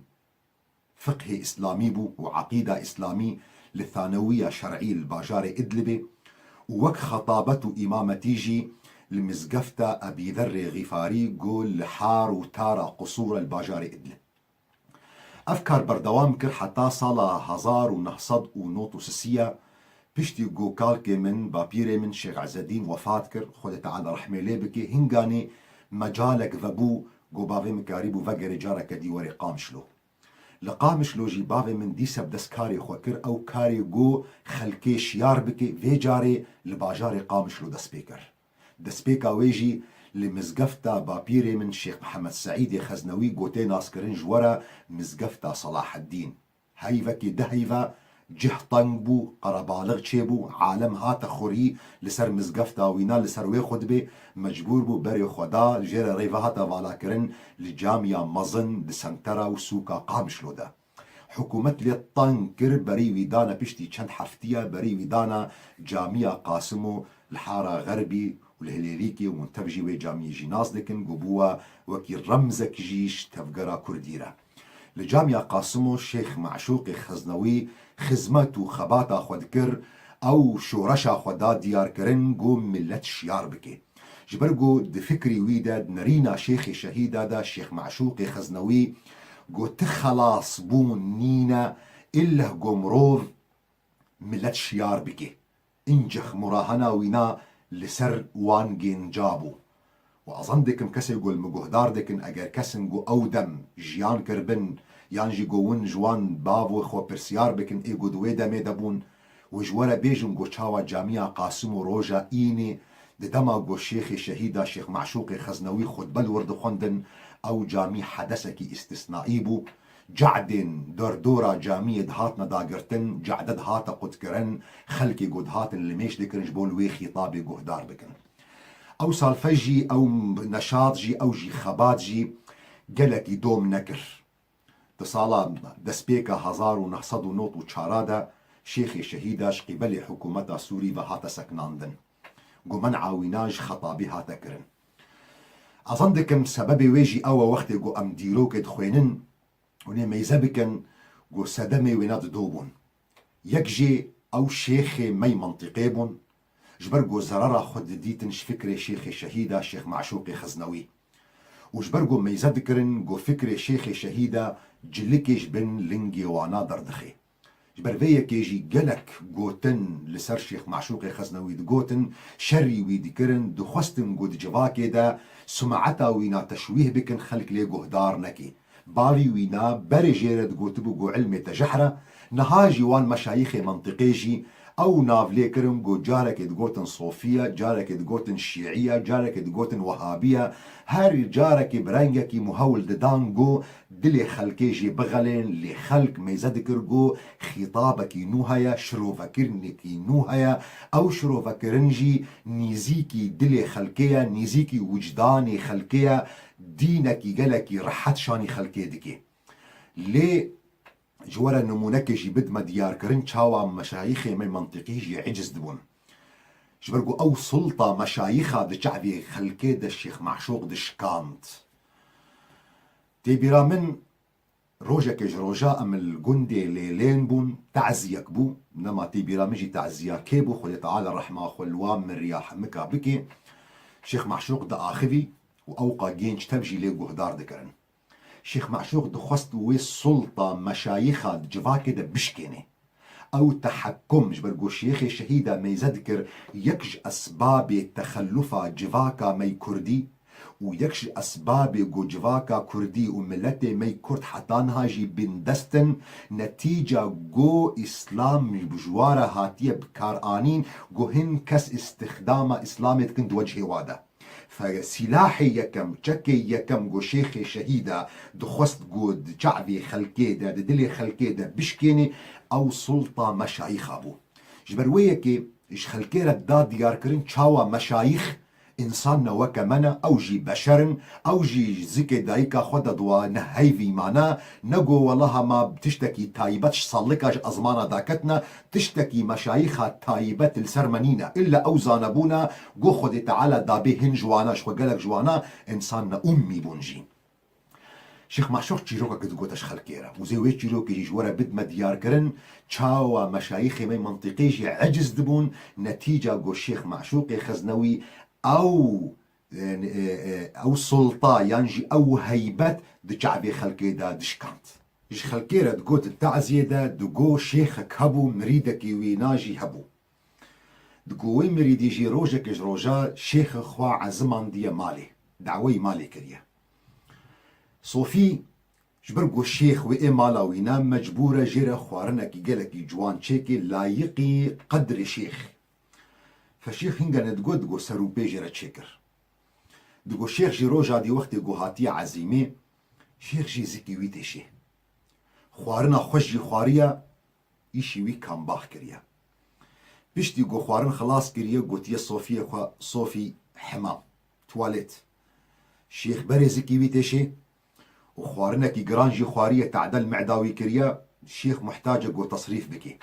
fiqhê îslamî bû û eqîda îslamî li thanewiya şer'î li bajarê Idlibê û wek xetabet û îmametî jî li mizgefta Ebî Zerrê Xîfarî ku li Har û Tara Qusûr e li bajarê Idlib. Ev kar berdewam kir heta sala hezar û neh sed û nod û sisiya, piştî ku kalkê min, bapîrê min Şêx Ezedîn wefat kir, Xwedê Teala rehmê lê bike, hinganê mecalek vebû ku bavê min karîbû vegerê careke dî werê Qamişlo. Li Qamişlo jî bavê min dîse bi dest karê xwe kir, ew karê ku xelkê şiyar bike, vê carê li bajarê Qamişlo dest pê kir. Destpêka wê jî li mizgefta bapîrê min Şêx Mihemed Seîdê Xeznewî ku tê naskirin ji we re mizgefta Selaheddîn. Heyvekî du heyve, cih teng bû, qerebalix çêbû, alem hate xurî li ser mizgefta wîna, li ser wê xutbê mecbûr bû berê xwe da, jê re rê ve hate valakirin li camiya mezin di sentera û sûka Qamişlo de. Hikûmet lê teng kir, berî wî dane piştî çend heftiya, berî wî dane camiya Qasimo li Hara Xerbî û li Hilêlîkê û hûn tev jî wê camiyê jî nas dikin, ku bûwa wekî remzek jî ji tevgera Kurdî re. Li camiya Qasimo Şêx Meşûqê Xeznewî xizmet û xebata xwe dikir, ew şoreşa xwe da diyarkirin ku milet şiyar bike. Ji ber ku di fikrî wî de, di nerîna Şêxê Şehîda de, Şêx Meşûqê Xeznewî got, ti xelasbûn nîne, illeh ku mirov milet şiyar bike. Inceh murahena wîna li ser wan gênca bû. Û ezan dikim kesê ku li min guhdar dikin, eger kesin ku ew dem jiyan kiribin, yan jî ku win ji wan bavê xwe pirsyar bikin, ê ku di wê demê de bûn, û ji we re bêjin ku çawa camiya Qasim û roja înê di dema ku Şêxê Şehîda Şêx Meşûqê Xeznewî xutbe li wir dixwendin, ew camî hedesekî îstisnaî bû. Cedên derdora camiyê dihatine dagirtin, cede dihate qutkirin, xelkê ku dihatin limêj dikirin ji bo li wê xîtabê guhdar bikin. Ew salfe jî, ew neşat jî, ew jî xebat jî gelekî dom nekir. Di sala destpêka hezar û neh sed û nod û çar de Şêxê Şehîda ji qîbelê hikûmeta Sûrî ve hate sekinandin. Ku men'a wîna ji Xetabî hate kirin. Ez zan dikim sebebê wê jî ew e, wextê ku em dîrokê dixwênin, hûn ê meyze bikin ku sedemê wêna di do bûn. Yek jê ew şêxê me yê mentiqê bûn, ji ber ku zerera xwe didîtin ji fikrê şêxê şehîda Şêx Meşûqê Xeznewî. Û ji ber ku meyze dikirin ku fikrê şêxê şehîda cilikê ji bin lingê wana derdixê. Ji ber vê yekê jî gelek gotin li ser Şêx Meşûqê Xeznewî digotin, şerî wî dikirin, dixwestin ku di civakê de sumeeta wîna teşwîh bikin, xelk lê guhdar neke. Bavî wîna berê jê re digotibû ku ilmê te jehr e, niha jî wan meşayîxê mentiqê jî ew nav lê kirin ku carekê digotin sofiye, carekê digotin şîiye, carekê digotin wehabiye, her carekê bi rengekî muhewl didan ku dilê xelkê jê bixelên, lê xelk meyze dikir ku xîtabekî nû heye, şirovekirinekî nû heye, ew şirovekirin jî nîzîkî dilê xelkê ye, nîzîkî wicdanê xelkê ye, dînekî gelekî rehet şanî xelkê dike. Lê ji we re nimûnekê jî bidime diyarkirin, çawa meşayîxê me mentiqî jî eciz dibûn. Ji ber ku ew sulta meşayîxa di çavê xelkê de Şêx Meşûq dişikand. Tê bîra min, rojekê ji roja em li gundê Lêlên bûn, taziyek bû, nema tê bîra min jî taziya kê bû, Xwedê Teala rehma xwe li wan miriya hemika bike. Şêx Meşûq diaxivî û ewqa gênc tev jî lê guhdar dikirin. Şêx Meşûq dixwest wê sulta meşayîxa di civakê de bişkêne. Ew tehekkum, ji ber ku şêxê şehîda meyze dikir, yek ji esbabê texellufa civaka me yê kurdî û yek ji esbabê ku civaka kurdî û miletê me yê kurd heta niha jî bindest in, netîca ku îslam ji wa re hatiye bikaranîn, ku hin kes îstixdama îslamê dikin di wecihê wa de. Fe-, sîlahê yekem, çekê yekem ku şêxê şehîda dixwest ku di çavê xelkê de, di dilê xelkê de bişkênê, ew sulta meşayîxa bû. Ji ber wê yekê ji xelkê re da diyarkirin çawa meşayîx însan ne weke me ne, ew jî beşer in, ew jî ji zikê dayika xwe de di wan ne heyvî mane, ne ku welaha ma tiştekî taybet ji salika ji ezmana daketine, tiştekî meşayîxa taybet li ser me nîne. Îlla ew zanebûna ku Xwedê Teala dabê hin ji wana, ji xwe gelek ji wana însan ne ummî bûn jî. Şêx Meşûq çîrokek digote ji xelkê re. Û zê wê çîrokê jî ji we re bidime diyarkirin, çawa meşayîxê me mentiqê jî eciz dibûn, netîca ku Şêx Meşûqê Xeznewî ew, e, e, e, ew sulta yan jî ew heybet di çavê xelkê de dişikand. Ji xelkê re digot di taziyê de digo şêxek hebû, mirîdekî wîna jî hebû. Digo wê mirîdî jî rojekê ji roja şêxê xwe ezimandiye malê, daweyî malê kiriye. Sofî ji ber ku şêx wê ê mala wî ne, mecbûr e jê re xwarinekî gelekî ciwan çêkê, layiqî qedrê şêx. Fe şêx hingane digot, digo ser û pê jê re çêkir. Digo şêx jî roja dî wextê ku hatiye ezîmê, şêx jî zikî wî têşê. Xwarina xweş jî xwariye, îşî wî kambax kiriye. Piştî ku xwarin xilas kiriye, gotiye Sofiyê xwe, Sofî, hemam, tuwalet. Şêx berê zikî wî têşê û xwarinekî giran jî xwariye, tadel meda wî kiriye, şêx muhtac e ku tesrîf bike.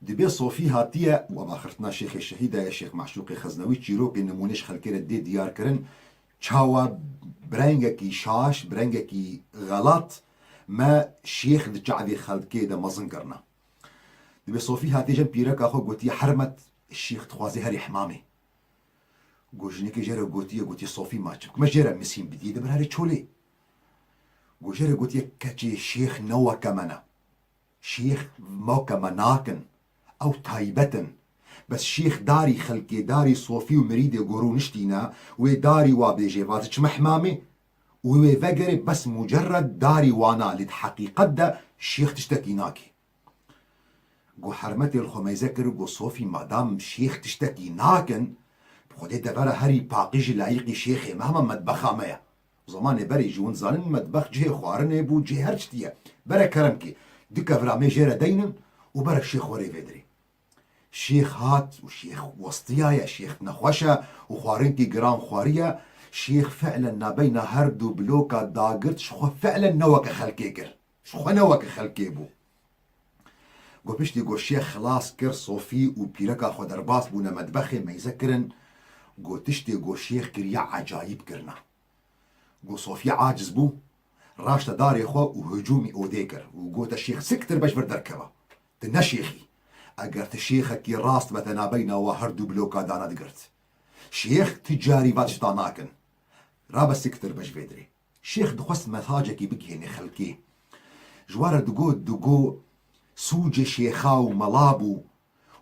Dibê Sofî hatiye û ava xirtina şêxê şehîda ye, Şêx Meşûqê Xeznewî, çîrokê nimûnê ji xelkê re dê diyar kirin, çawa bi rengekî şaş, bi rengekî xelat me şêx di çavê xelkê de mezin kirine. Dibê Sofî hatiye cem pîreka xwe gotiye, Hermet, şêx dixwaze herî hemamê. Go jinekê jê re gotiye, gotiye, Sofî, ma çi bikim? Me jê re misîn bidî, de bir herê çolê. Go jê re gotiye, keçê şêx ne weke me ne. Şêx weke me nakin. Ew taybet in. Bes şêx darî xelkê, darî Sofî û mirîdê ku rûniştîne, wê darî wa bêjê, va diçime hemamê û wê vegerê, bes mucerred darî wana, lê di heqîqet de şêx tiştekî nake. Go Hermetê li xwe meyze kir, go Sofî, madam şêx tiştekî nakin, bi Xwedê devera herî paqij û layiqî şêxê me hema medbexa me ye. Zemanê berê jî hûn zanin medbex cihê xwarinê bû, cihê her tiştî ye. Bere kerem kê, du kevra me jê re deynin û bere şêx werê vê dirê. Şêx hat û şêx westiyaye, şêx nexweş e û xwarinkî giran xwariye. Şêx fi'len nabeyna her du bloka dagirt ji xwe fi'len ne weke xelkê kir. Ji xwe ne weke xelkê bû. Go piştî go şêx xilas kir, Sofî û pîreka xwe derbas bûne medbexê, meyze kirin. Go tiştê go şêx kiriye ecayîb kirina. Go Sofî aciz bû, raşte darê xwe û hicûmî odê kir û gote, "Şêx, siktir be ji vir derkeve. Tu ne şêxî. Eger tu şêxekî rast be, te nabeyna we her du bloka dana digirt. Şêx tu carî va tişta nakin. Rabe siktir be ji vê dirê." Şêx dixwest mesajekî bigihêne xelkê. Ji we re digot, digo, sûcê şêxa û mela bû.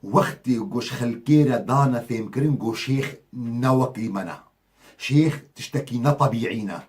Wextê go ji xelkê re dane fêmkirin, go şêx ne wekî me ne. Şêx tiştekî ne tebîî ne.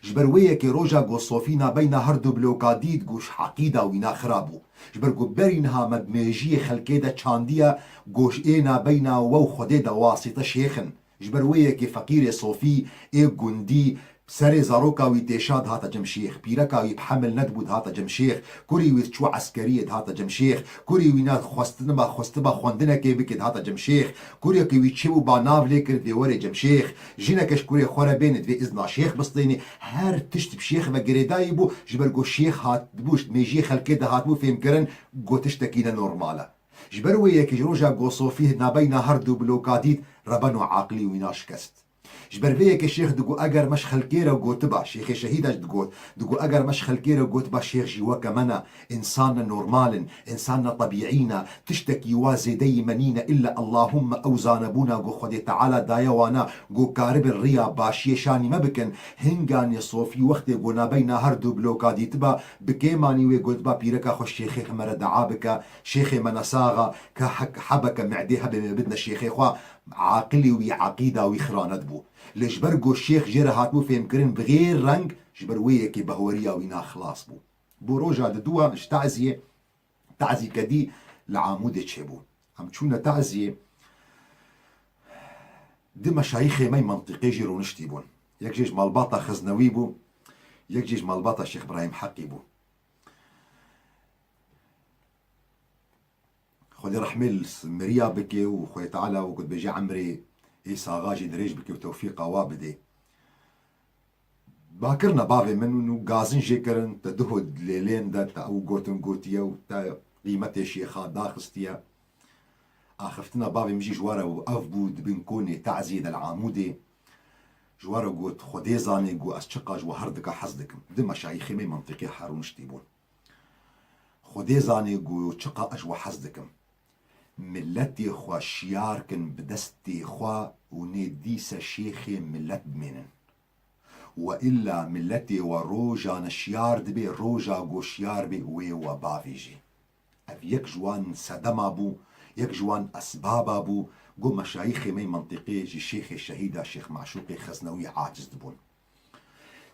Ji ber wê yekê roja go Sofî nabeyna her du bloka dît, go ji eqîda wî ne xira bû. Ji ber go berî niha me bi mêjiyê xelkê de çandiye, go ji ê nabeyna we û Xwedê de wasîte şêx in. Ji ber wê yekê feqîrê Sofî ê gundî serê zaroka wî têşa dihate cem şêx, pîreka wî bi hemil nedibû dihate cem şêx, kurê wî diçû eskeriyê dihate cem şêx, kurê wî ne xwestiniba, xwestiba xwendinekê bike dihate cem şêx, kurekê wî çêbû ba nav lê kir divê werê cem şêx, jineke ji kurê xwe re bêne divê izna şêx bistênê, her tişt bi şêx ve girêdayî bû, ji ber ku şêx hatibû, ji mêjiyê xelkê de hatibû fêmkirin ku tiştekî ne normal e. Ji ber wê yekê ji roja go Sofî nabeyna her du bloka dît, rebeno aqilî wî na şikest. Ji ber vê yekê şêx digo, eger me ji xelkê re gotiba, şêxê şehîda jî digot, digo, eger me ji xelkê re gotiba, şêx jî weke me ne, însan ne normal in, însan ne tebîî ne, tiştekî wa zêdeyî me nîne, îlla Allahumme ew zanebûna go Xwedê Teala daye wana, go karibin riya başiyê şanî me bikin, hinganê Sofî wextê go nabeyna her du bloka dîtiba, bi kêmanî wê gotiba pîreka xwe şêxê me re dua bike, şêxê me nesaxa, ke hek hebeke mîdê hebe me bidne şêxê xwe, aqilî wî, eqîda wî xira nedibû. Lê ji ber ku şêx jê re hatibû fêmkirin bi xêr reng, ji ber wê yekê behweriya wî na xilas bû. Bo roja diduwa ji taziyê, tazî kedî li Amûdê çêbû. Em çûne taziyê, di meşayîxê me yê mentiqê jî rûniştî bûn. Yek jê ji malbata Xeznewî bû, yek jê ji malbata Şêx Îbrahîm Heqî bû. Xwedê rehmê li s-, miriya bike û Xwedê Teala wekî dibêje emrê ê saxa jî dirêj bike û tewfîqa wa bide. Ba kirine bavê min û gazin jê kirin, te duho lêlên de te ew gotin gotiye û te qîmetê şêxa daxistiye. Axiftina bavê min jî ji we re ev bû, di bin konê taziyê de li Amûdê. Ji we re got, Xwedê zanê ku ez çiqas ji we her dika hez dikim. Di meşayîxê me yê mentiqê rûniştî bûn. Xwedê zanê ku çiqa ez ji we hez dikim. Miletê xwe şiyar kin bi destê xwe û nê dîse şêxê milet bimênin. We îlla miletê we rojane şiyar dibe, roja ku şiyar be wê we bavêje. Ev yek ji wan sedema bû, yek ji wan esbaba bû, ku meşayîxê me yê mentiqê ji şêxê şehîda Şêx Meşûqê Xeznewî aciz dibûn.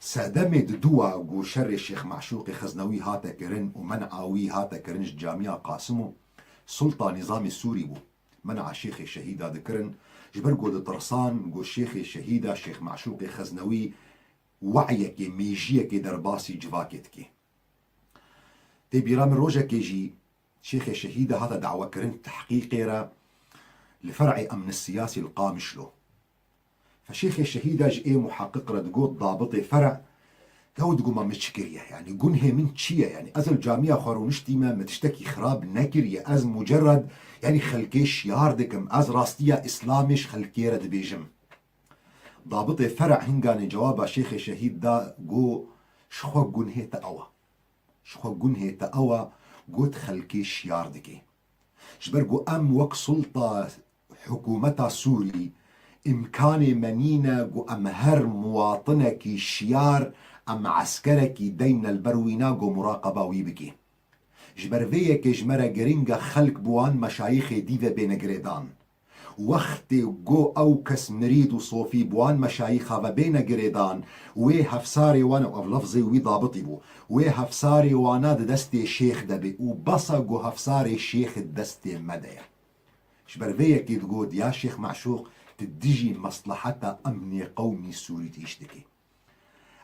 Sedemê diduwa ku şerê Şêx Meşûqê Xeznewî hate kirin û men'a wî hate kirin ji Camiya Qasim û Sultan Nîzamê Sûrî bû. Men'a şêxê şehîda dikirin, ji ber ku ditirsan ku şêxê şehîda Şêx Meşûqê Xeznewî we'yekê, mêjiyekê derbasî civakê dike. Tê bîra min rojekê jî şêxê şehîda hate dawekirin tehqîqê re li fer'ê emnê siyasî li Qamişlo. Fe şêxê şehîda ji ê muheqiq re digot, dabitê fer', ew digo, ma min çi kiriye? Yanî gunhê min çi ye? Yanî ez li camiya xwe rûniştîme, min tiştekî xirab nekiriye. Ez mucerred, yanî xelkê şiyar dikim. Ez rastiya Îslamê ji xelkê re dibêjim. Dabitê fer' hinganê cewaba şêxê şehîd da, got, ji xwe gunhê te ew e. Ji xwe gunhê te ew e, got, xelkê şiyar dike. Ji ber ku em wek sulta hikûmeta Sûrî îmkanê me nîne ku em her muwatinekî şiyar, em eskerekî deyne li ber wîna ku muraqeba wî bike. Ji ber vê yekê ji me re giring e xelk bi wan meşayîxê dî ve bêne girêdan. Wextê ku ew kes mirîd û sofî bi wan meşayîxa ve bêne girêdan, wê hefsarê wan, ev lefzê wî dabitî bû, wê hefsarê wana di destê şêx de bê û bes e ku hefsarê şêx di destê me de ye. Ji ber vê yekê digot, ya Şêx Meşûq, tu dijî mesleheta emnê qewmî Sûrî tu îş dikî.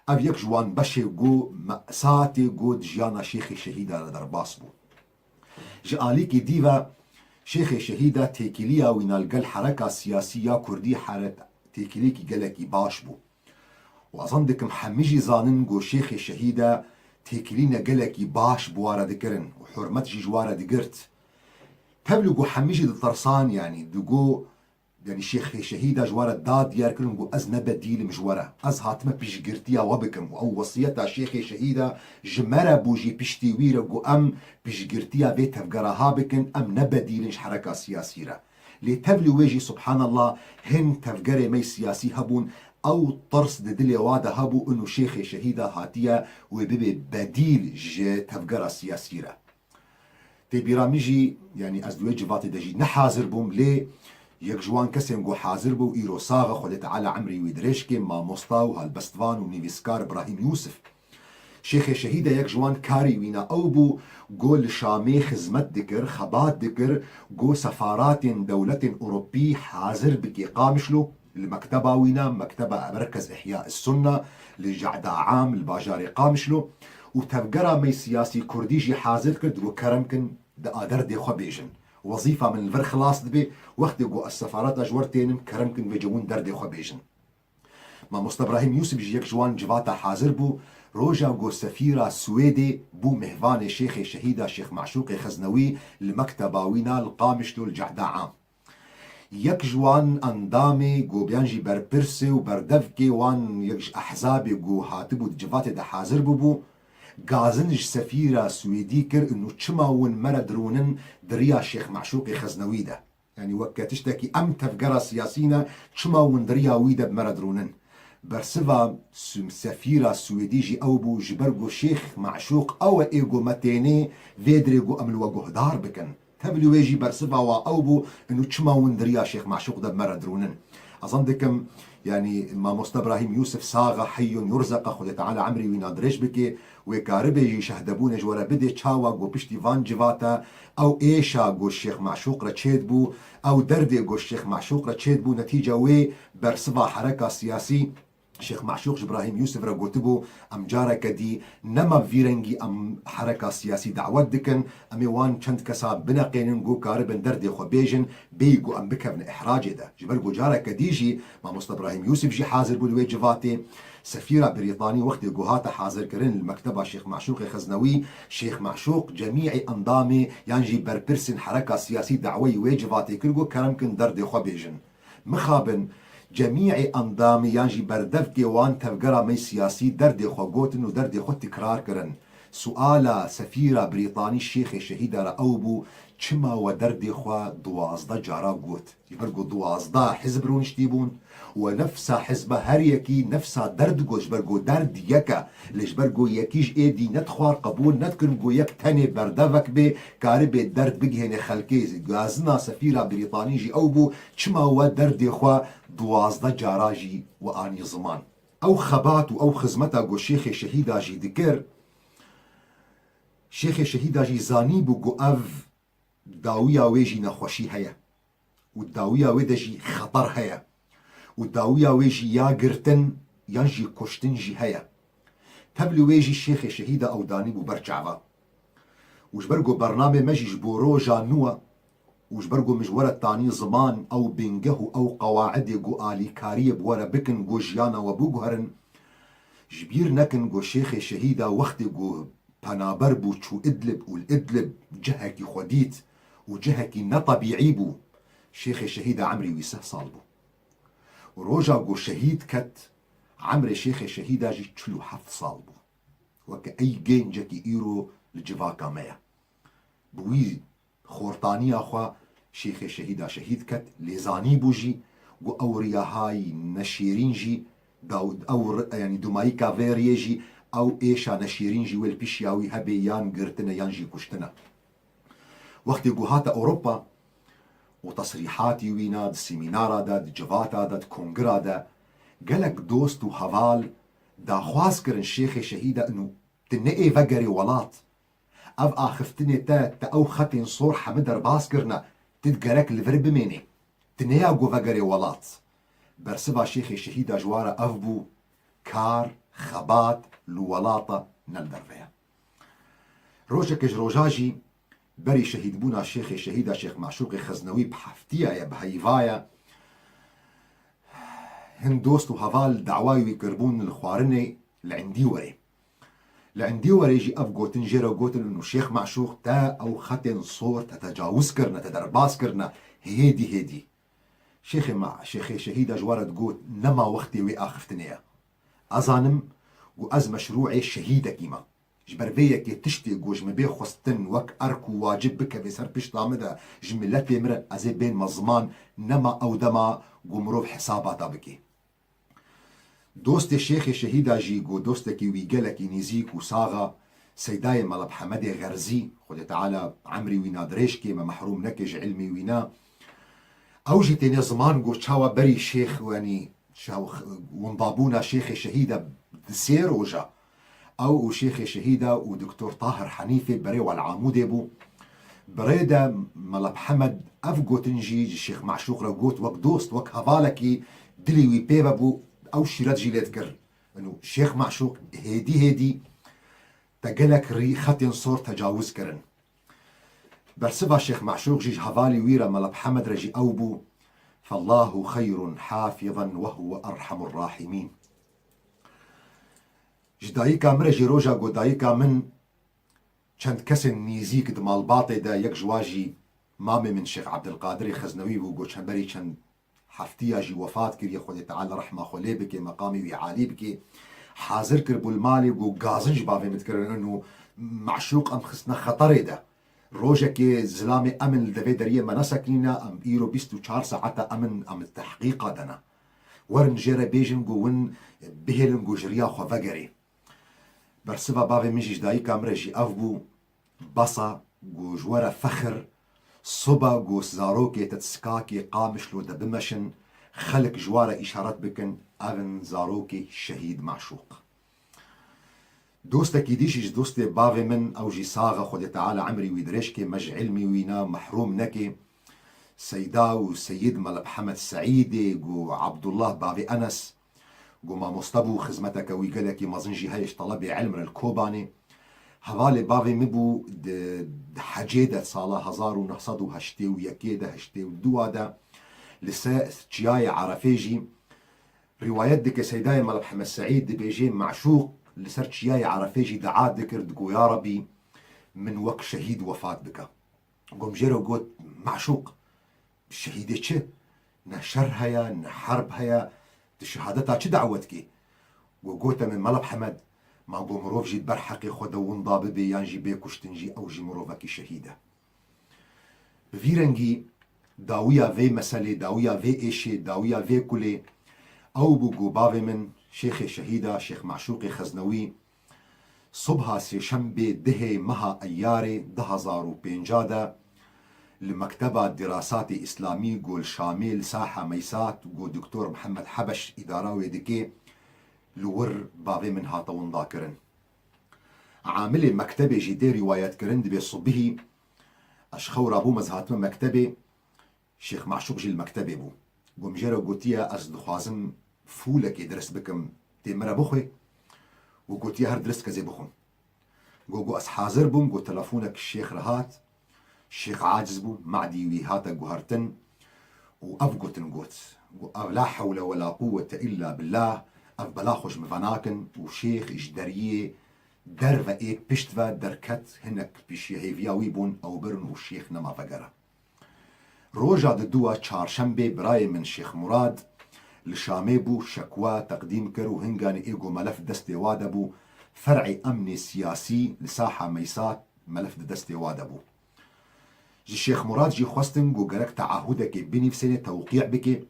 Ev yek ji wan beşê ku mesatê ku di jiyana şêxê şehîda re derbas bû. Ji alîkî dî ve şêxê şehîda têkiliya wîna li gel hereka siyasî ya kurdî here têkilîkî gelekî baş bû. Û ez zan dikim hemî jî zanin ku şêxê şehîda têkilîne gelekî baş bi wa re dikirin û hurmet jî ji wa re digirt. Tevlî ku hemî jî ditirsan, yanî digo, yanî Şêxê Şehîda ji we re da diyar kirin ku ez ne bedîl im ji we re. Ez hatime piştgirtiya we bikim û ew wesiyeta Şêxê Şehîda ji me re bû jî piştî wî re ku em piştgirtiya vê tevgera ha bikin, em ne bedîl in ji hereka siyasî re. Lê tevlî wê jî, subhanallah, hin tevgerê me siyasî hebûn, ew tirs di dilê wa de hebû, inu Şêxê Şehîda hatiye wê bibe bedîl ji tevgera siyasî re. Tê bîra min jî, yanî ez di wê civatê de jî ne hazir bûm, lê yek ji wan kesên ku hazir bû, îro sax e, Xwedê Teala emrî wî dirêj ke, mamosta û helbestvan û nivîskar Îbrahîm Yûsif. Şêxê Şehîda yek ji wan karê wîna ew bû, go li Şamê xizmet dikir, xebat dikir, go sefaratên dewletên Ewropî hazir bike Qamişlo, li mekteba wîna, mekteba Merkez Ihya Sunna, li Cehda Am, li bajarê Qamişlo û tevgera me siyasî kurdî jî hazir kir, digo kerem kin di a derdê xwe bêjin. Wezîfa min li vir xilas dibe, wextê ku ez sefareta ji we re tênim, kerem kin vêce hûn derdê xwe bêjin. Mamoste Îbrahîm Yûsif jî yek ji wan civata hazir bû, roja ku sefîra Swêdê bû mêvanê Şêxê Şehîda Şêx Meşûqê Xeznewî li mekteba wîna li Qamişlo li Cehda Am. Yek ji wan endamê, gobiyan jî berpirsê û berdevkê wan, yek ji ehzabê ku hatibû di civatê de hazir bûbû, gazin ji sefîra Swêdî kir, inu çima hûn me re dirûnin di riya Şêx Meşûqê Xeznewî de. Yanî weke tiştekî em tevgera siyasî ne, çima hûn di riya wî de bi me re dirûnin? Bersiva Sü-, sefîra Swêdî jî ew bû, ji ber ku Şêx Meşûq ew e ê ku me tênê vê dirê ku em li we guhdar bikin. Tevlî wê jî bersiva wa ew bû, inu çima hûn di riya Şêx Meşûq de bi me re dirûnin? Ez zan dikim, yanî Mamoste Îbrahîm Yûsif sax e, heyyun yurzeq e, Xwedê Teala emrî wîna dirêj bike, wê karibe jî şehdebûnê ji we re bidê, çawa ku piştî van civata ew êşa ku Şêx Meşûq re çêdibû, ew derdê ku Şêx Meşûq re çêdibû, netîca wê bersiva hereka siyasî Şêx Meşûq ji Îbrahîm Yûsif re gotibû, em careke dî nema vî rengî em hereka siyasî dawet dikin, em ê wan çend kesa bineqênin ku karibin derdê xwe bêjin, bêyî ku em bikevin ihracê de. Ji ber ku careke dî jî Mamoste Îbrahîm Yûsif jî hazir bû li wê civatê. Sefîra Brîtanî wextê ku hate hazirkirin li mekteba Şêx Meşûqê Xeznewî, Şêx Meşûq cemî'î endamê yan jî berpirsên hereka siyasî daweyî wê civatê kir ku kerem kin derdê xwe bêjin. Mixabin, cemî'ê endamê yan jî berdevkê wan tevgera me siyasî derdê xwe gotin û derdê xwe tikrar kirin. Suala sefîra Brîtanî Şêxê Şehîda re ew bû, çima we derdê xwe duwazdeh cara got? Ji ber ku duwazdeh hizb rûniştî bûn û nefsa hizba her yekî nefsa derd got, ji ber ku derd yek e. Lê ji ber ku yekî ji êdî nedixwar, qebûl nedikirin ku yek tenê berdevek bê, karibê derd bigihêne xelkê. Gazina sefîra Brîtanî jî ew bû, çima we derdê xwe duwazdeh cara jî we anî ziman? Ew xebat û ew xizmeta ku Şêxê Şehîda jî dikir, Şêxê Şehîda jî zanîbû ku ev dawiya wê jî nexweşî heye û dawiya wê de jî xeter heye û dawiya wê jî ya girtin yan jî kuştin jî heye. Tevlî wê jî Şêxê Şehîda ew danîbû ber çava. Û ji ber ku bernamê me jî ji bo roja nû e û ji ber ku min ji we re tanî ziman ew bingeh û ew qewaidê ku alîkariyê bi we re bikin ku jiyana we biguherin, ji bîr nekin ku Şêxê Şehîda wextê ku penaber bû çû Idlib û li Idlib cihekî xwe dît û cihekî ne tebîî bû. Şêxê Şehîda emrî wî sih sal bû. Û roja ku şehîd ket, emrê Şêxê Şehîda jî çil û heft sal bû. Weke ey gencekî îro li civaka me ye. Bi wî xortaniya xwe Şêxê Şehîda şehîd ket, lê zanîbû jî ku ew riyahayî neşêrîn jî, daw-, ew ri-, yanî dumayîka vê riyê jî, ew êşa neşêrîn jî wê li pişiya wî hebe yan girtine yan jî kuştine. Wextê ku hate Ewropa û tesrîhatî wîna di semînara de, di civata de, di kongira de, gelek dost û heval daxwaz kirin Şêxê Şehîda inu tu ne ê vegerê welat. Ev axiftinê te, te ew xetên sor hemî derbas kirine, tu digerek li vir bimênê. Tu neya ku vegerê welat. Bersiva Şêxê Şehîda ji wa re ev bû, kar, xebat li welata ne li derve ye. Rojeke ji roja jî berî şehîdbûna Şêxê Şehîda Şêx Meşûqê Xeznewî bi heftiya ye, bi heyva ye. Hin dost û heval dawayê wî kirbûn li xwarinê li endî werê. Li endî werê jî ev gotin jê re gotin û Şêx Meşûq te ew xetên sor te tecawuz kirine, te derbas kirine, hêdî hêdî. Şêxê Ma-, Şêxê Şehîda ji we re digot, nema wextê wê axiftinê ye. Ez zanim ku ez meşrûê şehîdekî me. Ji ber vê yekê tiştê ku ji min bê xwestin wek erk û wacib bikeve ser pişta min de ji miletê min re ez ê bênme ziman, nema ew dema ku mirov hesaba te bike. Dostê Şêxê Şehîda jî ku dostekî wî gelekî nîzîk û sax e, Seydayê Mela Mihemedê Xerzî, Xwedê Teala emrî wîna dirêj kê, me mehrûm neke ji ilmê wîna. Ew jî têne ziman ku çawa berî Şêx, yanî şew-, windabûna Şêxê Şehîda di sê roja. Ew û Şêxê Şehîda û Doktor Tahir Henîfê berê Wel Amûdê bû. Bi rê de Mela Mihemed ev gotin jî ji Şêx Meşûq re got, wek dost, wek hevalekî dilê wî pê ve bû, ew şîret jî lê dikir. Ino Şêx Meşûq hêdî hêdî te gelek rî xetên sor tecawuz kirin. Bersiva Şêx Meşûq jî ji hevalî wî re Mela Mihemed re jî ew bû, "Fellahu xeyrun hafizan ve huve erhamur rahimîn." Ji dayika min re jî roja ku dayika min çend kesên nîzîk di malbatê de yek ji wan jî mamê min Şêx Ebdilqadirê Xeznewî bû, ku çemberî çend heftiya jî wefat kiriye, Xwedê Teala rehma xwe lê bike, meqamê wî alî bike. Hazir kir bû li malê ku gazin ji bavê min dikirin û Meşûq em xistine xeterê de. Rojekê zilamê em in li devê deriyê me nesekinîne, em îro bîst û çar saeta em in, em li tehqîqa de ne. Werin jê re bêjin ku win bihêlin ku ji riya xwe vegerê. Bersiva bavê min jî ji dayika min re jî ev bû, besa ku ji we re fexir, soba ku zarokê te di sikakê Qamişlo de bimeşin, xelk ji we re îşaret bikin, ev in zarokê şehîd Meşûq. Dostekî dî jî ji dostê bavê min, ew jî sax e, Xwedê Teala emrî wî dirêj kê, me ji ilmî wîna mehrûm neke. Seyda û Seyîd Mela Mihemed Seîdê ku Ebdullah bavê Enes, ku mamoste bû, xizmeteke wî gelekî mezin jî heye ji telebê ilm re li Kobanê. Hevalê bavê min bû di, di hecê de sala hezar û neh sed û heştê û yekê de, heştê û dû de li ser çiyayê Erefê jî rîwayet dike Seydayê Mela Mihemed Seîd dibêje Meşûq li ser çiyayê Erefê jî dua dikir, digo, "Ya Rebî, min wek şehîd wefat bike." Gom jê re got, "Meşûq, şehîdê çi? Ne şer heye, ne herb heye, tu şehadeta çi dawet kî?" Go, gote min, "Mela Mihemed, ma go mirov jî ber heqê xwe de winda bibe yan jî bê kuştin jî ew jî mirovekî şehîd e." Bi vî rengî dawiya vê meselê, dawiya vê êşê, dawiya vê kulê ew bû ku bavê min Şêxê Şehîda, Şêx Meşûqê Xeznewî, Subha sêşembê dehê meha Eyarê du hezar û pênca de li Mekteba Dirasatê Îslamî ku li Şamê li Saha Meysat ku Doktor Mihemed Hebeş îdara wê dike, li wir bavê min hate windakirin. Amilê mektebê jî dê rîwayet kirin, dibê subihî ez ji xew rabûm, ez hatime mektebê, Şêx Meşûq jî li mektebê bû. Go min jê re gotiye, "Ez dixwazim fûlekê dirist bikim, tê min re bixwê." Û gotiye, "Her dirist ke ez ê bixwim." Go, go ez hazir bûm, go telefonek şêx re hat. Şêx aciz bû, madî wî hate guhertin û ev gotin got. Go, "Ev la hewle we la quwwete illa billah, ev bela xwe ji min venakin." Û şêx ji deriyê derve ê pişt ve derket, hinek pişiya hêviya wî bûn, ew birin û şêx nema vegere. Roja didû ya çarşembê birayê min Şêx Murad li Şamê bû, şekwa teqdîm kir û hinganî ê ku melef destê wa de bû, fer'ê emnê siyasî li Saha Meysat melef di destê wa de bû. Ji Şêx Murad jî xwestin ku gerek teahudekê binivîsêne, tewqî bike.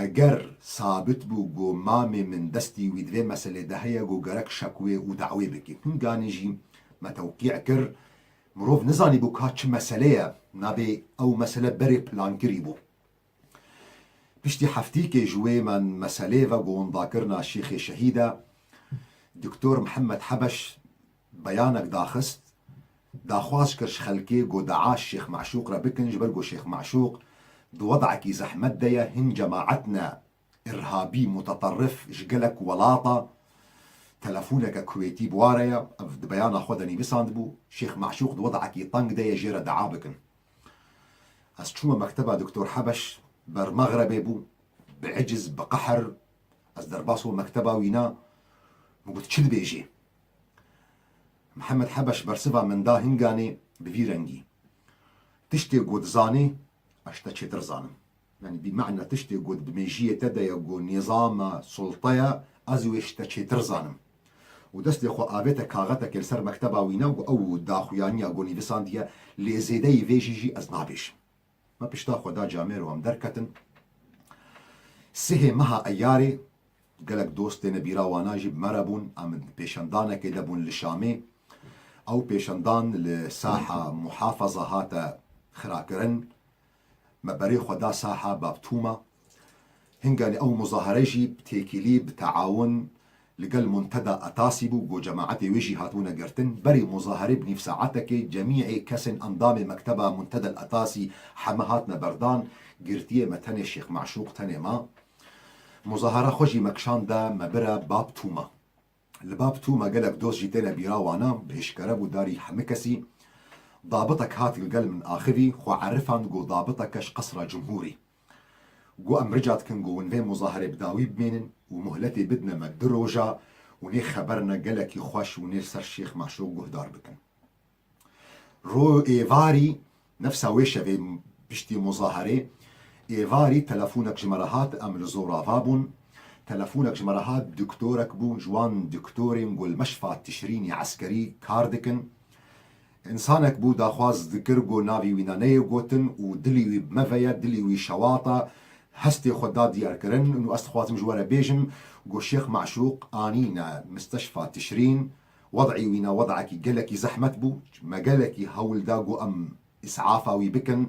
Eger sabit bû ku mamê min destî wî di vê meselê de heye, ku gerek şekwê û dawê bike. Hinganî jî me tewqî kir. Mirov nizanîbû ka çi mesele ye, nabê ew mesele berê plankirî bû. Piştî heftîkê ji wê me meselê ve, ku windakirina Şêxê Şehîd e, Doktor Mihemed Hebeş beyanek daxist, daxwaz kir ji xelkê, ku dua Şêx Meşûq re bikin, ji ber ku Şêx Meşûq di wedekî zehmet de ye, hin cemaetne îrhabî, muteterrif ji gelek welata, telefoneke Kuwêtî bi wa re ye, ev di beyana xwe de nivîsandibû, Şêx Meşûq di wedekî teng de ye, jê re dua bikin. Ez çûme mekteba Doktor Hebeş, ber mexrebê bû, bi eciz, bi qehr, ez derbas we mekteba wî na, min got, "Çi dibêjî?" Mihemed Hebeş bersiva min da hinganê bi vî rengî. Tiştê ku dizanê, ez ji te çêtir zanim. Yanî bi mehna tiştê ku di mêjiyê te de ye, ku nîzama sulteya, ez wê ji te çêtir zanim. Û destê xwe avête kaxetekê li ser mekteba wîna, ku ew daxuyaniya ku nivîsandiye, lê zêdeyî vê jî jî ez nabêjim. Me pişta xwe da camêr û em derketin. Sihê meha Eyarê gelek dost têne bîra wana jî bi me re bûn. Em di pêşendanekê de bûn li Şamê. Ew pêşendan li saha muhafaza hate xirakirin. Me berê xwe da saha Bab Tûma. Hinganê ew muzahere jî bi têkilî, bi teawun li gel Munteda Etasî bû, ku cemaetê wê jî hatibûne girtin. Berî muzaherê bi nîv saetekê cemîê kesên endamê Mekteba Munteda Etasî heme hatine berdan, girtiyê me tenê Şêx Meşûq tenê ma. Muzahera xwe jî me kişande me bire Bab Tûma. Li Bab Tûma gelek dost jî têne bîra wana, bi hişkere bû darî hemî kesî. Dabitek hat li gel min axivî, xwe erifand ku dabitek ji Qesra Cumhûrî. Got, em rica dikin ku hûn vê muzaherê bi dawî bimênin û muhletê bidine me du roja û nê xeberine gelekî xweş û nê li ser Şêx Meşûq guhdar bikin. Ro êvarî, nefsa wê şevê piştî muzaherê, êvarî telefonek ji me re hat, em li Zorava bûn. Telefonek ji me re hat, doktorek bû, ji wan doktorên ku li meşfa Tişrînê eskerî kar dikin. Însanek bû daxwaz dikir ku navê wî ne neyê gotin û dilî wî bi me ve ye, dilî wî şewata, hestê xwe da diyarkirin û ez dixwazim ji we re bêjim ku Şêx Meşûq anîne misteşfa Tişrîn, wed'î wî ne wed'ekî gelekî zehmet bû, me gelekî hewl da ku em îs'afa wî bikin,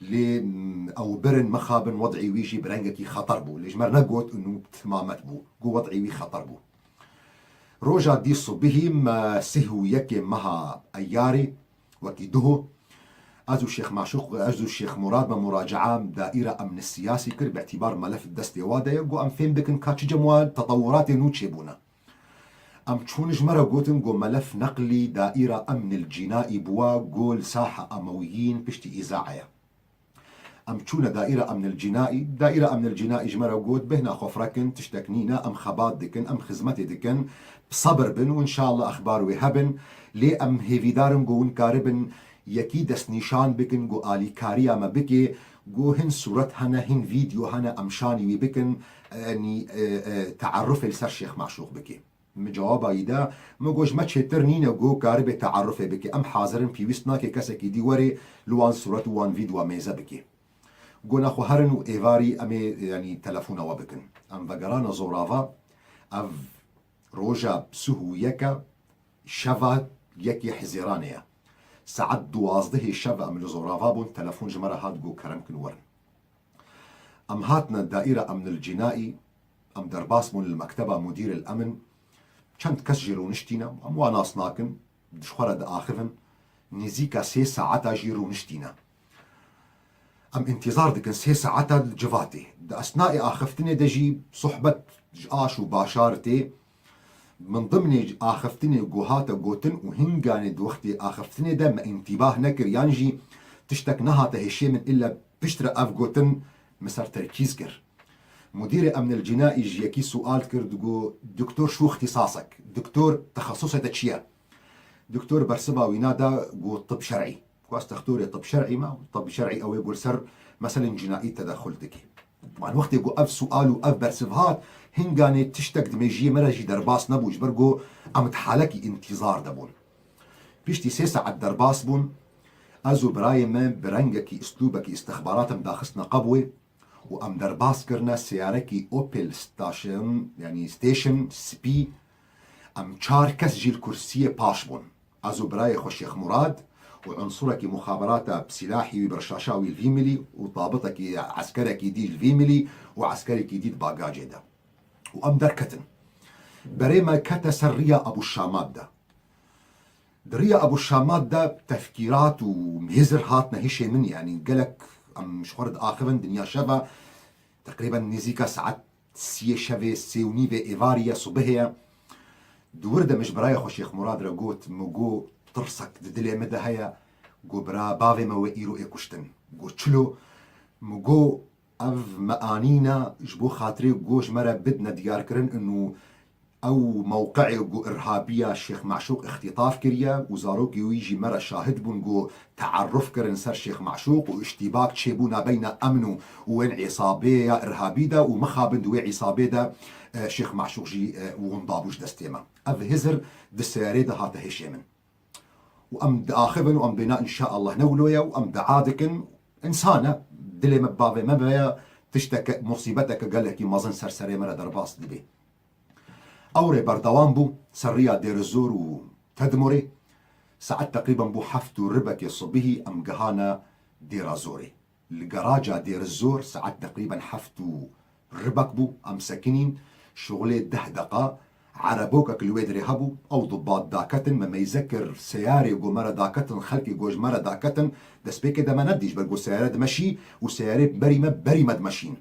lê, m, ew birin mixabin, wed'î wî jî bi rengekî xeter bû. Lê ji me re negot û timamet bû ku wed'î wî xeter bû. Roja dî sibihî me sih û yekê meha Eyarê, wekî duho, ez û Şêx Meşûq, ez û Şêx Murad me muracaa daîra emni siyasî kir, bi îtîbar melef destê wa de ye, got, em fêm bikin ka çi cem wa tetewuratê nû çêbûne. Em çûn, ji me re gotin, got, melef neqlî daîra emnil cînaî bûwa, got, li saha Emewiyîn piştî îzae ye. Em çûne daîra emnil cînaî. Daîra emnil cînaî ji me re got, bêhna xwe firekin, tiştek nîne, em xebat dikin, em xizmetê dikin, bi sebir bin û înşallah exbar wê hebin. Lê em hêvîdar in ku hûn karibin yekî destnîşan bikin, ku alîkariya me bike, ku hin sûret hene, hin vîdeo hene, em şanî wî bikin, yanî, e, e, teerufê li ser Şêx Meşûq bike. Min cewaba wî da, min got, ji me çêtir nîne ku karibê teerufê bike. Em hazir in, pêwîst nake kesekî dî were li wan sûret û wan vîdwa mêze bike. Got, nexwe herin û êvarî em ê, yanî, telefona we bikin. Em vegerane Zorava, ev roja sih û yek e, şeva yekê Hizêranê ye. Saet duwazdehê şev em li Zorava bûn, telefon ji me re hat, got, kerem kin werin. Em hatine daîra emnil cînaî, em derbas bûn li mekteba mudîril emn. Çend kes jî rûniştîne, em wan nas nakin, ji xwe re diaxivin. Nêzîka sê saeta jî rûniştîne. Em întîzar dikin sê saeta li civatê. Di esnaê axiftinê de jî sohbet ji aş û başar tê. Min dimnê axiftinê ku hate gotin û hinganê di wextê axiftinê de me întîbah nekir, yan jî tiştek nehate hêşê min, îlle piştre ev gotin min ser terkîz kir. Mudîrê emnil cînaî ji yekî sual kir, digot, Doktor, şu îxtîsasek, doktor, texesusê te çi ye? Doktor bersiva wîna da, got, tib şer'î. Ku ez textorê tib şer'î me, tib şer'î ew ê ku li ser meselên cînaî tedexul dike. Wan wextê ku ev sual û ev bersiv hat, hinganê tiştek di mêjiyê me re jî derbas nebû, ji ber ku em di halekî întîzar de bûn. Piştî sê saet derbas bûn, ez û birayê me bi rengekî, îslûbekî îstixbarat em daxistine qebwê û em derbas kirine seyarekî Opel Station, yanî Station, spî, em çar kes jî li kursiyê paş bûn. Ez û birayê xwe Şêx Murad û unsurekî muxaberata bi silahî wî, bi reşaşa wî li vî milî û tabitekî, eskerekî dî li vî milî û eskerekî dî di bagajê de. Û em derketin. Berê me kete ser riya Ebû Şamad de. Di riya Ebû Şamad de tefkîrat û hizir hatine hişê min, yanî gelek em ji xwe re diaxivin, dinya şev e, teqrîben nêzîka saet siyê şevê, sê û nîvê êvarî ye, sibihê ye. Di wir de min ji birayê xwe Şêx Murad re got, min got, tirsek di dilê min de heye, got, bira, bavê me wê îro ê kuştin. Got, çilo? Min got, ev me anîne ji bo xatirê got ji me re bidine diyarkirin û Ew mewqeê ku irhabiya Şêx Meşûq îxtîtaf kiriye û zarokê wî jî me re şahid bûn ku teeruf kirin ser Şêx Meşûq û îştîbak çêbûna beyna emn û, û wên îsabê ya irhabî de û mixabin di wê îsabê de, e, Şêx Meşûq jî, e, winda bû ji destê me. Ev hizir di seyarê de hate hêşê min. Û em diaxivin û em bêna înşaallah ne wilo ye û em dua dikin. Însan e, dilê me bavê me be ya tişteke, musîbeteke gelekî mezin ser serê me re derbas dibe. Ew rê berdewam bû, ser riya Dêrizor û Tedmurê. Saet teqrîben bû heft û ribekê sibihî em gihane Dêra Zorê. Li garaja Dêrizor saet teqrîben heft û ribek bû, em sekinîn, şixulê deh deqa, erebokek li wê derê hebû, ew dibat daketin, me meyze kir, seyarê ku me re daketin, xelkê ku ji me re daketin, destpêkê de me nedît, ji ber ku seyare dimeşî û seyarê berî me, berî me dimeşîn.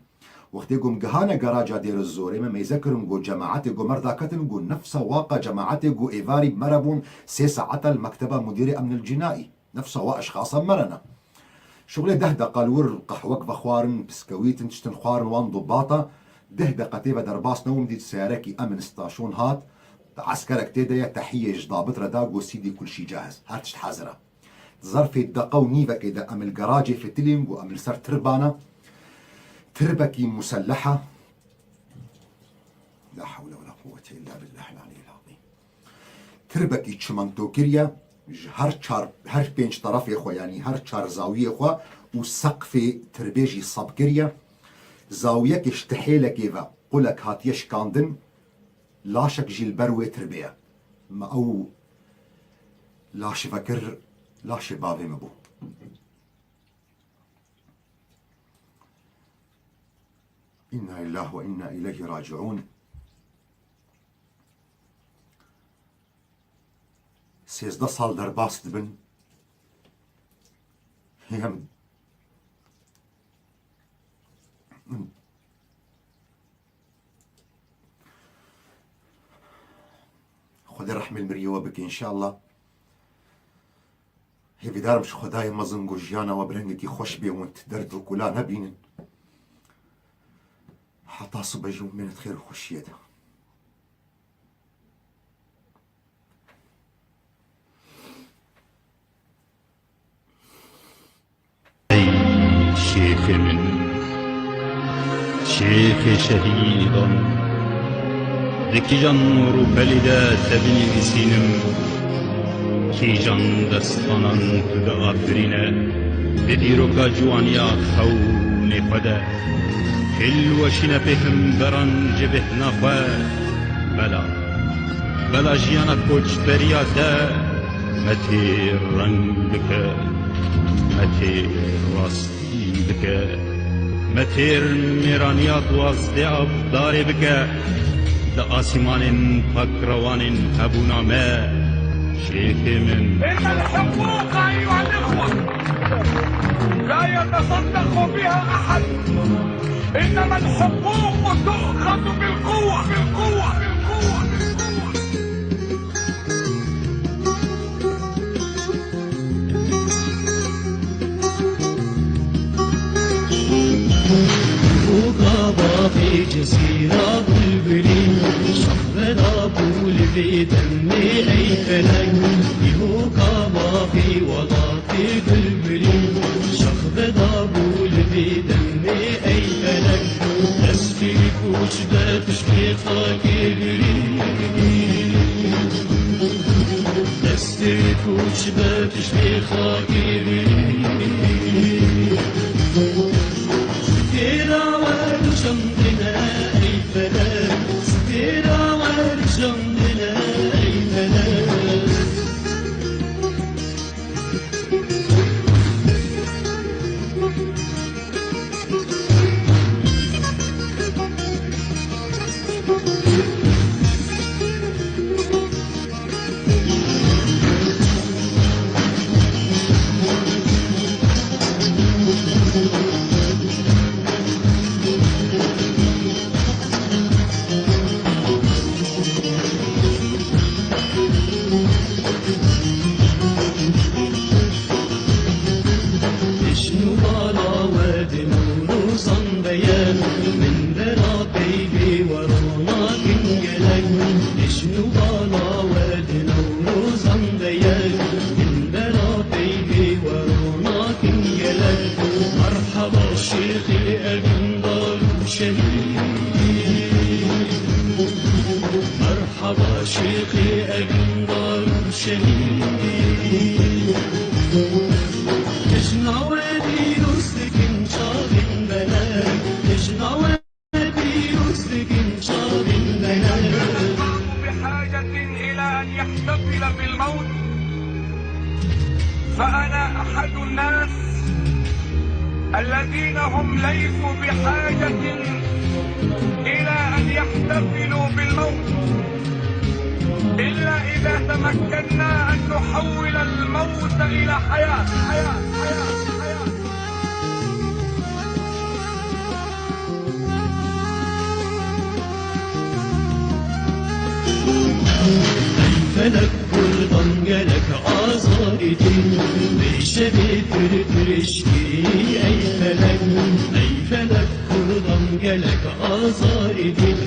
Wextê ku em gihane garaja Dêrizorê, me meyze kirin ku cemaetê ku me re daketin, ku nefsa waqa cemaetê ku êvarî me re bûn, sê saet e li mekteba mudîrê emnil cinaî. Nefsa wa eşxasa me re ne. Şixulê deh deqa li wir qehwek vexwarin, piskewîtin, tiştin xwarin wan dubata. Deh deqa tê ve derbas nebûm, dît seyarekî emn staşon hat. Eskerek tê de ye, tehiyê ji dabit re da, got, "Sîdî kul şî cahiz. Her tişt hazir e." Di zerfê deqa û nîvekê de em li garajê fitilîn, got, "Em li ser tirbana." Tirbekî muselleha. La hewle wela quwwete illa billahil aliyyil azîm. Tirbekî çimento kiriye, ji her çar, her pênc terefê xwe, yanî her çar zawiyê xwe û seqfê tirbê jî seb kiriye. Zawiyekê ji tihêlekê ve qulek hatiye şikandin, laşek jî li ber wê tirbê ye. Me ew laş vekir, laşê bavê min bû. Înna lillâh ve înna îleyhî raciûn. Sêzdeh sal derbas dibin. Hem Xwedê rehmê li miriyê we bike înşallah. Hêvîdar im ji Xwedayê mezin ku jiyana we bi rengekî xweş bê û hûn derd û kula nebînin. Heta sibe jî hûn bêne di xêr û xweşiyê de. Ey şêxê min, şêxê şehîdan, di kîjan rûpelî de te binivîsînim, kîjan destanan tu diafirîne, di dîroka ciwaniya xewnê xwe de, kil weşîne pê himberan ji bêhna xwe, bela, bela jiyana koçberiya te, me tê reng bike, me tê rastî bike, me têr mêraniya duwazdeh avdarê bike, di asîmanên pakrewanên hebûna me, şêxê min. إن الحقوق أيها الإخوة لا يتصدق بها أحد، إنما الحقوق تؤخذ بالقوة، بالقوة، بالقوة، بالقوة. Hoka baxê cezîra bulbulî, şax veda bû li vê demê ey felek. Hoka baxê welatê bulbulî, şax veda bû li vê demê ey felek. Destê koç be piştê xakê birî. Destê koç be piştê xakê birî. Têra we dişandine ey felek, têra we dişandine ey felek. Tişna we pîroz dikin çavên belek, tişna we pîroz dikin çavên belek. بحاجة إلى أن يحتفل بالموت، فأنا أحد الناس الذين هم ليسوا بحاجة إلى أن يحتفلوا بالموت، إلا إذا تمكنا أن نحول الموت إلى حياة. Ey felek, kurdan gelek azar idin, vê şevê pir pir eşkî, ey felek, ey felek. Kurdan gelek azar idin,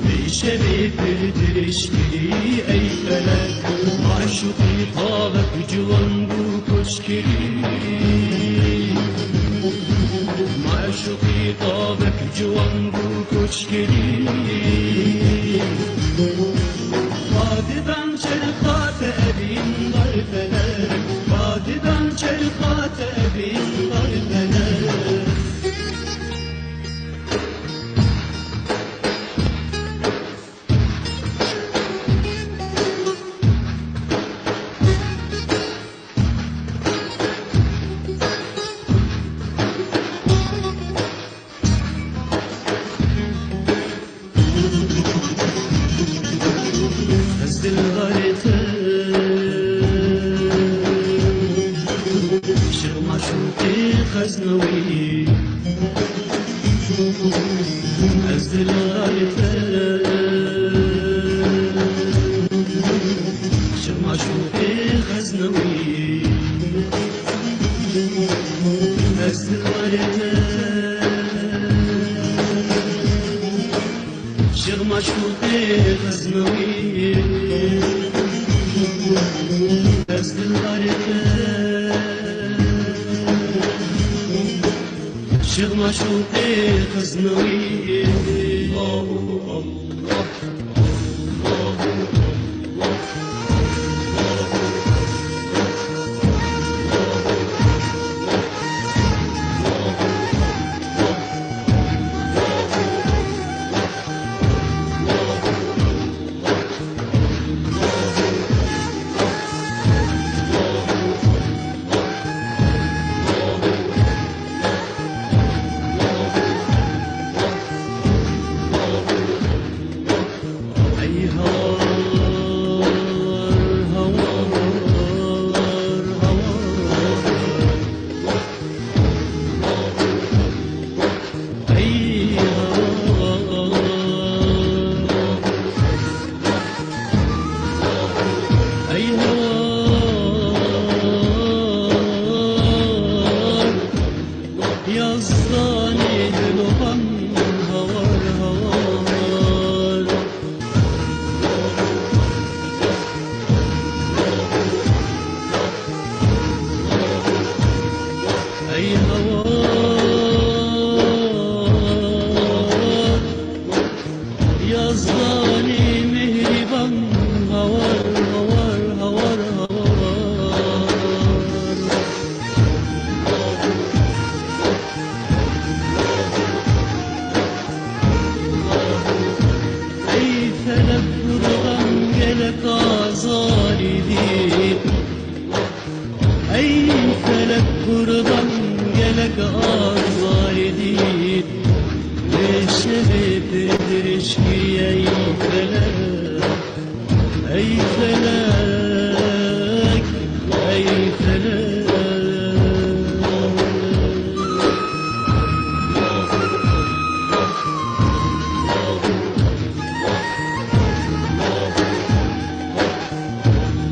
vê şevê pir dirêj kirî, ey felek. Maşûqî tavek ciwan bû koç kirî. Maşûqî tavek ciwan bû koç kirî. Badidan çerxa te evîn dar felek, badidan çerxa te evîn dar felek. Ez dildarê te, şir maşûqê xeznewî. Ez dildarê te, şir maşûqê xeznewî. Ez dildarê te, şir maşûqê xeznewî. Ez dildarê te, şir maşûqê xeznewî. Yazdanê dilovan hawar hawar. Ey hawar, yazdanê mihrîban hawar hawar hawar hawar. Ey felek, kurdan gelek azarî dît. Ey felek, kurdan gelek azarî dît. Vê şevê pir dirêj kiriye, ey felek. Ey felek, ey felek.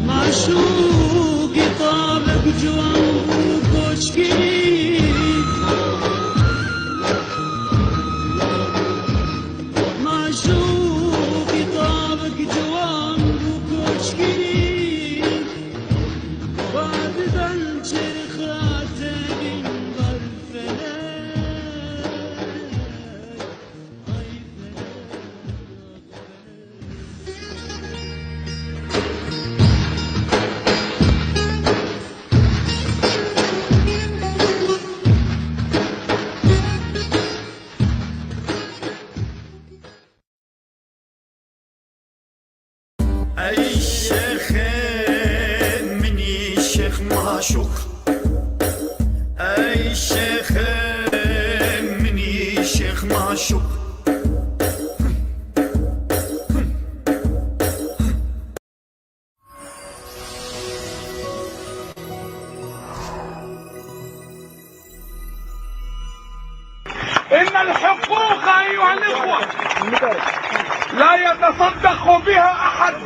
Maşûqî tavek ciwan bû koçkirî. Maşûqî tavek ciwan bû koçkirî. Badidan çerxa tevîn bar felek. Ay felek. Ey şêxê min î Şêx Maşûq. إن الحقوق أيها الإخوة لا يتصدق بها أحد،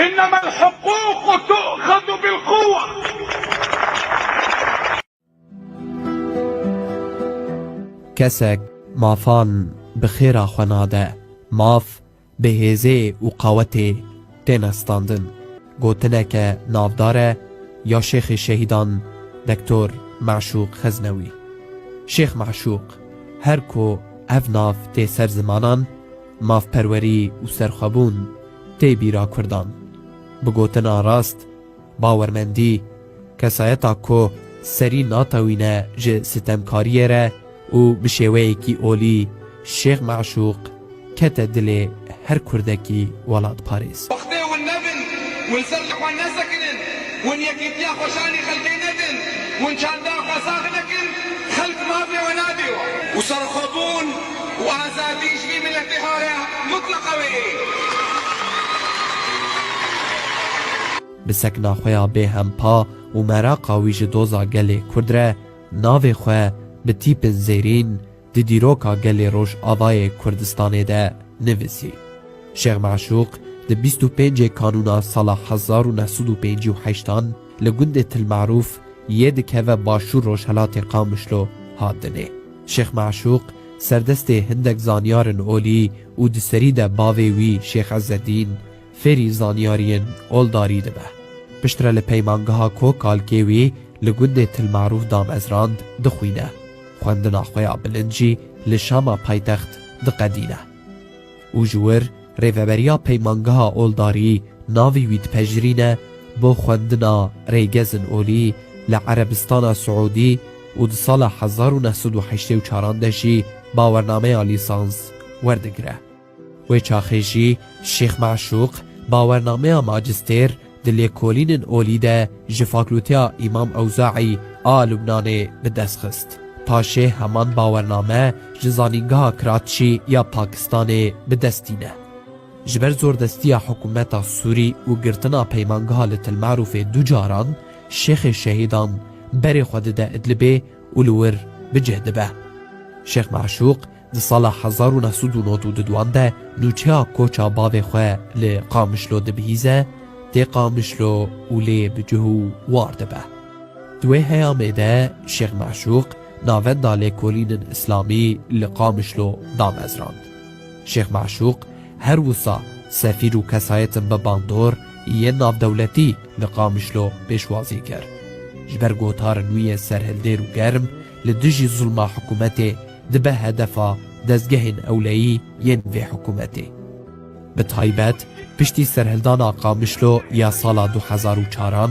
إنما الحقوق تؤخذ بالقوة. Kesek mafan bi xêra xwe nade. Maf bi hêzê û qawetê têne standin. Gotineke navdar e ya Şêxê Şehîdan Doktor Meşûq Xeznewî. Şêx Meşûq, her ku ev nav tê ser zimanan, mafperwerî û serxwebûn tê bîra Kurdan. Bi gotina rast, bawermendî, kesayeta ku serî natewîne ji sitemkariyê re û bi şêweyekî olî Şêx Meşûq kete dilê her Kurdekî welatparêz. Wextê hûn nebin, hûn ser li xwe nesekinin, hûn yekîtiya xweşanî xelkê nedin, hûn çanda xwe sax nekin, xelk mafê we nade we. Û serxwebûn û azadî ji vî miletê hare mutleqa wê ê. Bi sekna xwe ya bêhempa û meraqa wî ji doza gelê Kurd re navê xwe bi tîpin zêrîn di dîroka gelê Rojavayê Kurdistanê de nivîsî. Şêx Meşûq di bîst û pêncê Kanûna sala hezar û neh sed û pêncî û heştan li gundê Til Merûf yê dikeve başûr rojhelatê Qamişlo hat dinê. Şêx Meşûq serdestê hindek zanyarên olî û di serî de bavê wî Şêx Ezzedîn fêrî zanyariyên oldarî dibe. Piştre li peymangeha Kokalkê wî li gundê Til Merûf damezrand dixwîne. Xwendina xwe ya bilind jî li Şama paytext diqedîne. Û ji wir rêveberiya peymangeha oldarî navê wî dipejirîne bo xwendina rêgezin olî li Erebistana Siûdî û di sala hezar û neh sed û heştê û çaran de jî bawernameya lîsans werdigire. Wê çaxê jî Şêx Meşûq bawernameya macistêr di lêkolînên olî de ji Fakulteya Îmam Ewzaî a Lubnanê bi dest xist. Paşê heman bawername ji Zanîngeha Kratçî ya Pakistanê bi dest tîne. Ji ber zordestiya hikûmeta Sûrî û girtina peymangeha li Til Merûfê du caran Şêxê Şehîdan berê xwe dide Idlibê û li wir bi cih dibe. Şêx Meşûq di sala hezar û neh sed û nod û du de nûçeya koça bavê xwe li Qamişlo dibihîze, tê Qamişlo û lê bi cih û war dibe. Di wê heyamê de Şêx Meşûq navenda lêkolînên îslamî li Qamişlo damezrand. Şêx Meşûq her wisa sefîr û kesayetên bi bandor yên navdewletî li Qamişlo pêşwazî kir. Ji ber gotarên wî yên serhildêr û germ li dijî zulma hikûmetê dibe hedefa dezgehên ewleyî yên vê hikûmetê. Bi taybet piştî serhildana Qamişlo ya sala du hezar û çaran,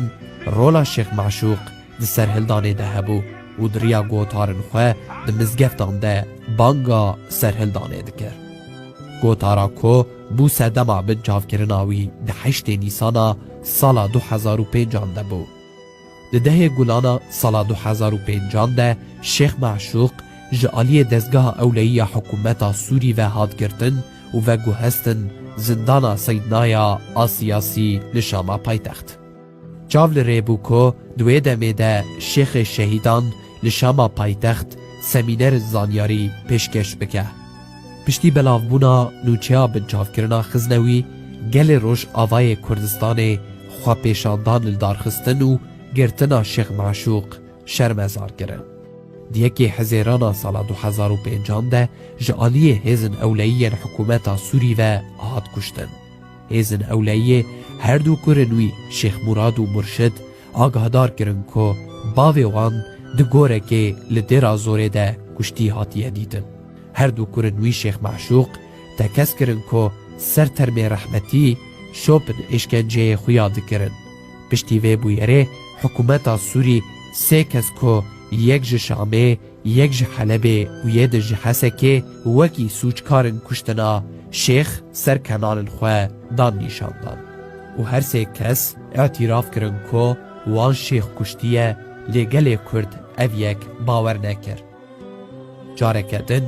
rola Şêx Meşûq di serhildanê de hebû û di riya gotarên xwe di mizgeftan de banga serhildanê dikir. Gotara ku bû sedema binçavkirina wî di heştê Nîsana sala du hezar û pêncan de bû. Di dehê Gulana sala du hezar û pêncan de Şêx Meşûq ji aliyê dezgeha ewleyî ya hikûmeta Sûrî ve hat girtin û veguhestin zindana Seydnaya a siyasî li Şama paytext. Çav li rê bû ku di wê demê de Şêxê Şehîdan li Şama paytext semînerên zanyarî pêşkêş bike. Piştî belavbûna nûçeya binçavkirina Xiznewî, gelê Rojavayê Kurdistanê xwepêşandan li dar xistin û girtina Şêx Meşûq şermezar kirin. Di yekê Hezêrana sala du hezar û pêncan de ji aliyê hêzên ewleyî yên hikûmeta Sûrî ve hat kuştin. Hêzên ewleyiyê her du kurên wî Şêx Murad û Murşid agahdar kirin ku bavê wan di gorekê li Dêra Zorê de kuştî hatiye dîtin. Her du kurên wî Şêx Meşûq tekez kirin ku ser termê rehmetî şopin êşkenceyê xuya dikirin. Piştî vê bûyerê hikûmeta Sûrî sê kes ku yek ji Şamê, yek ji Helebê û yê din ji Hesekê wekî sûckarên kuştina Şêx ser kenanên xwe dan nîşan dan. Û her sê kes îtîraf kirin ku Wan şêx kuştiye, lê gelê Kurd ev yek bawer nekir. Careke din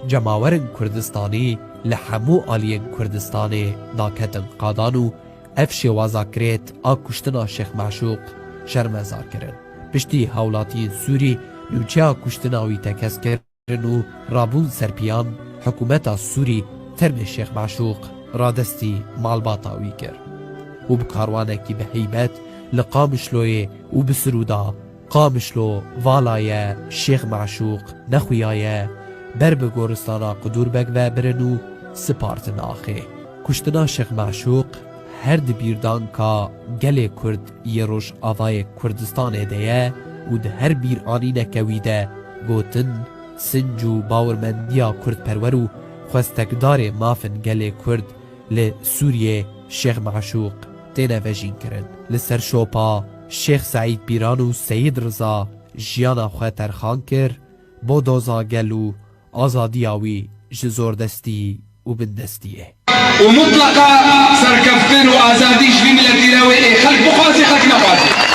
cemawerên Kurdistanî li hemû aliyên Kurdistanê daketin qadan û ev şêwaza kirêt a kuştina Şêx Meşûq şermezar kirin. Piştî hawlatiyên Sûrî nûçeya kuştina wî tekez kir. Kirin û rabûn ser piyan, hikûmeta Sûrî termê Şêx Meşûq radestî malbata wî kir û bi karwanekî bi heybet li Qamişloyê û bi sirûda Qamişlo vala ye, Şêx Meşûq nexuya ye, ber bi goristana Qudûrbeg ve birin û spartin axê. Kuştina Şêx Meşûq her di bîrdanka gelê Kurd yê Rojavayê Kurdistanê de ye û di her bîranîneke wî de gotin, sinc û bawermendiya kurdperwer û xwestekdarê mafên gelê Kurd li Sûriyê Şêx Meşûq têne vejînkirin. Li ser şopa Şêx Seîd Pîran û Seyîd Riza jiyana xwe terxan kir, bo doza gel û azadiya wî ji zordestî û bindestiyê. û mutleqa serkeftin û azadî ji vî miletî re wê ê xelk bixwazî, xelk nexwazî.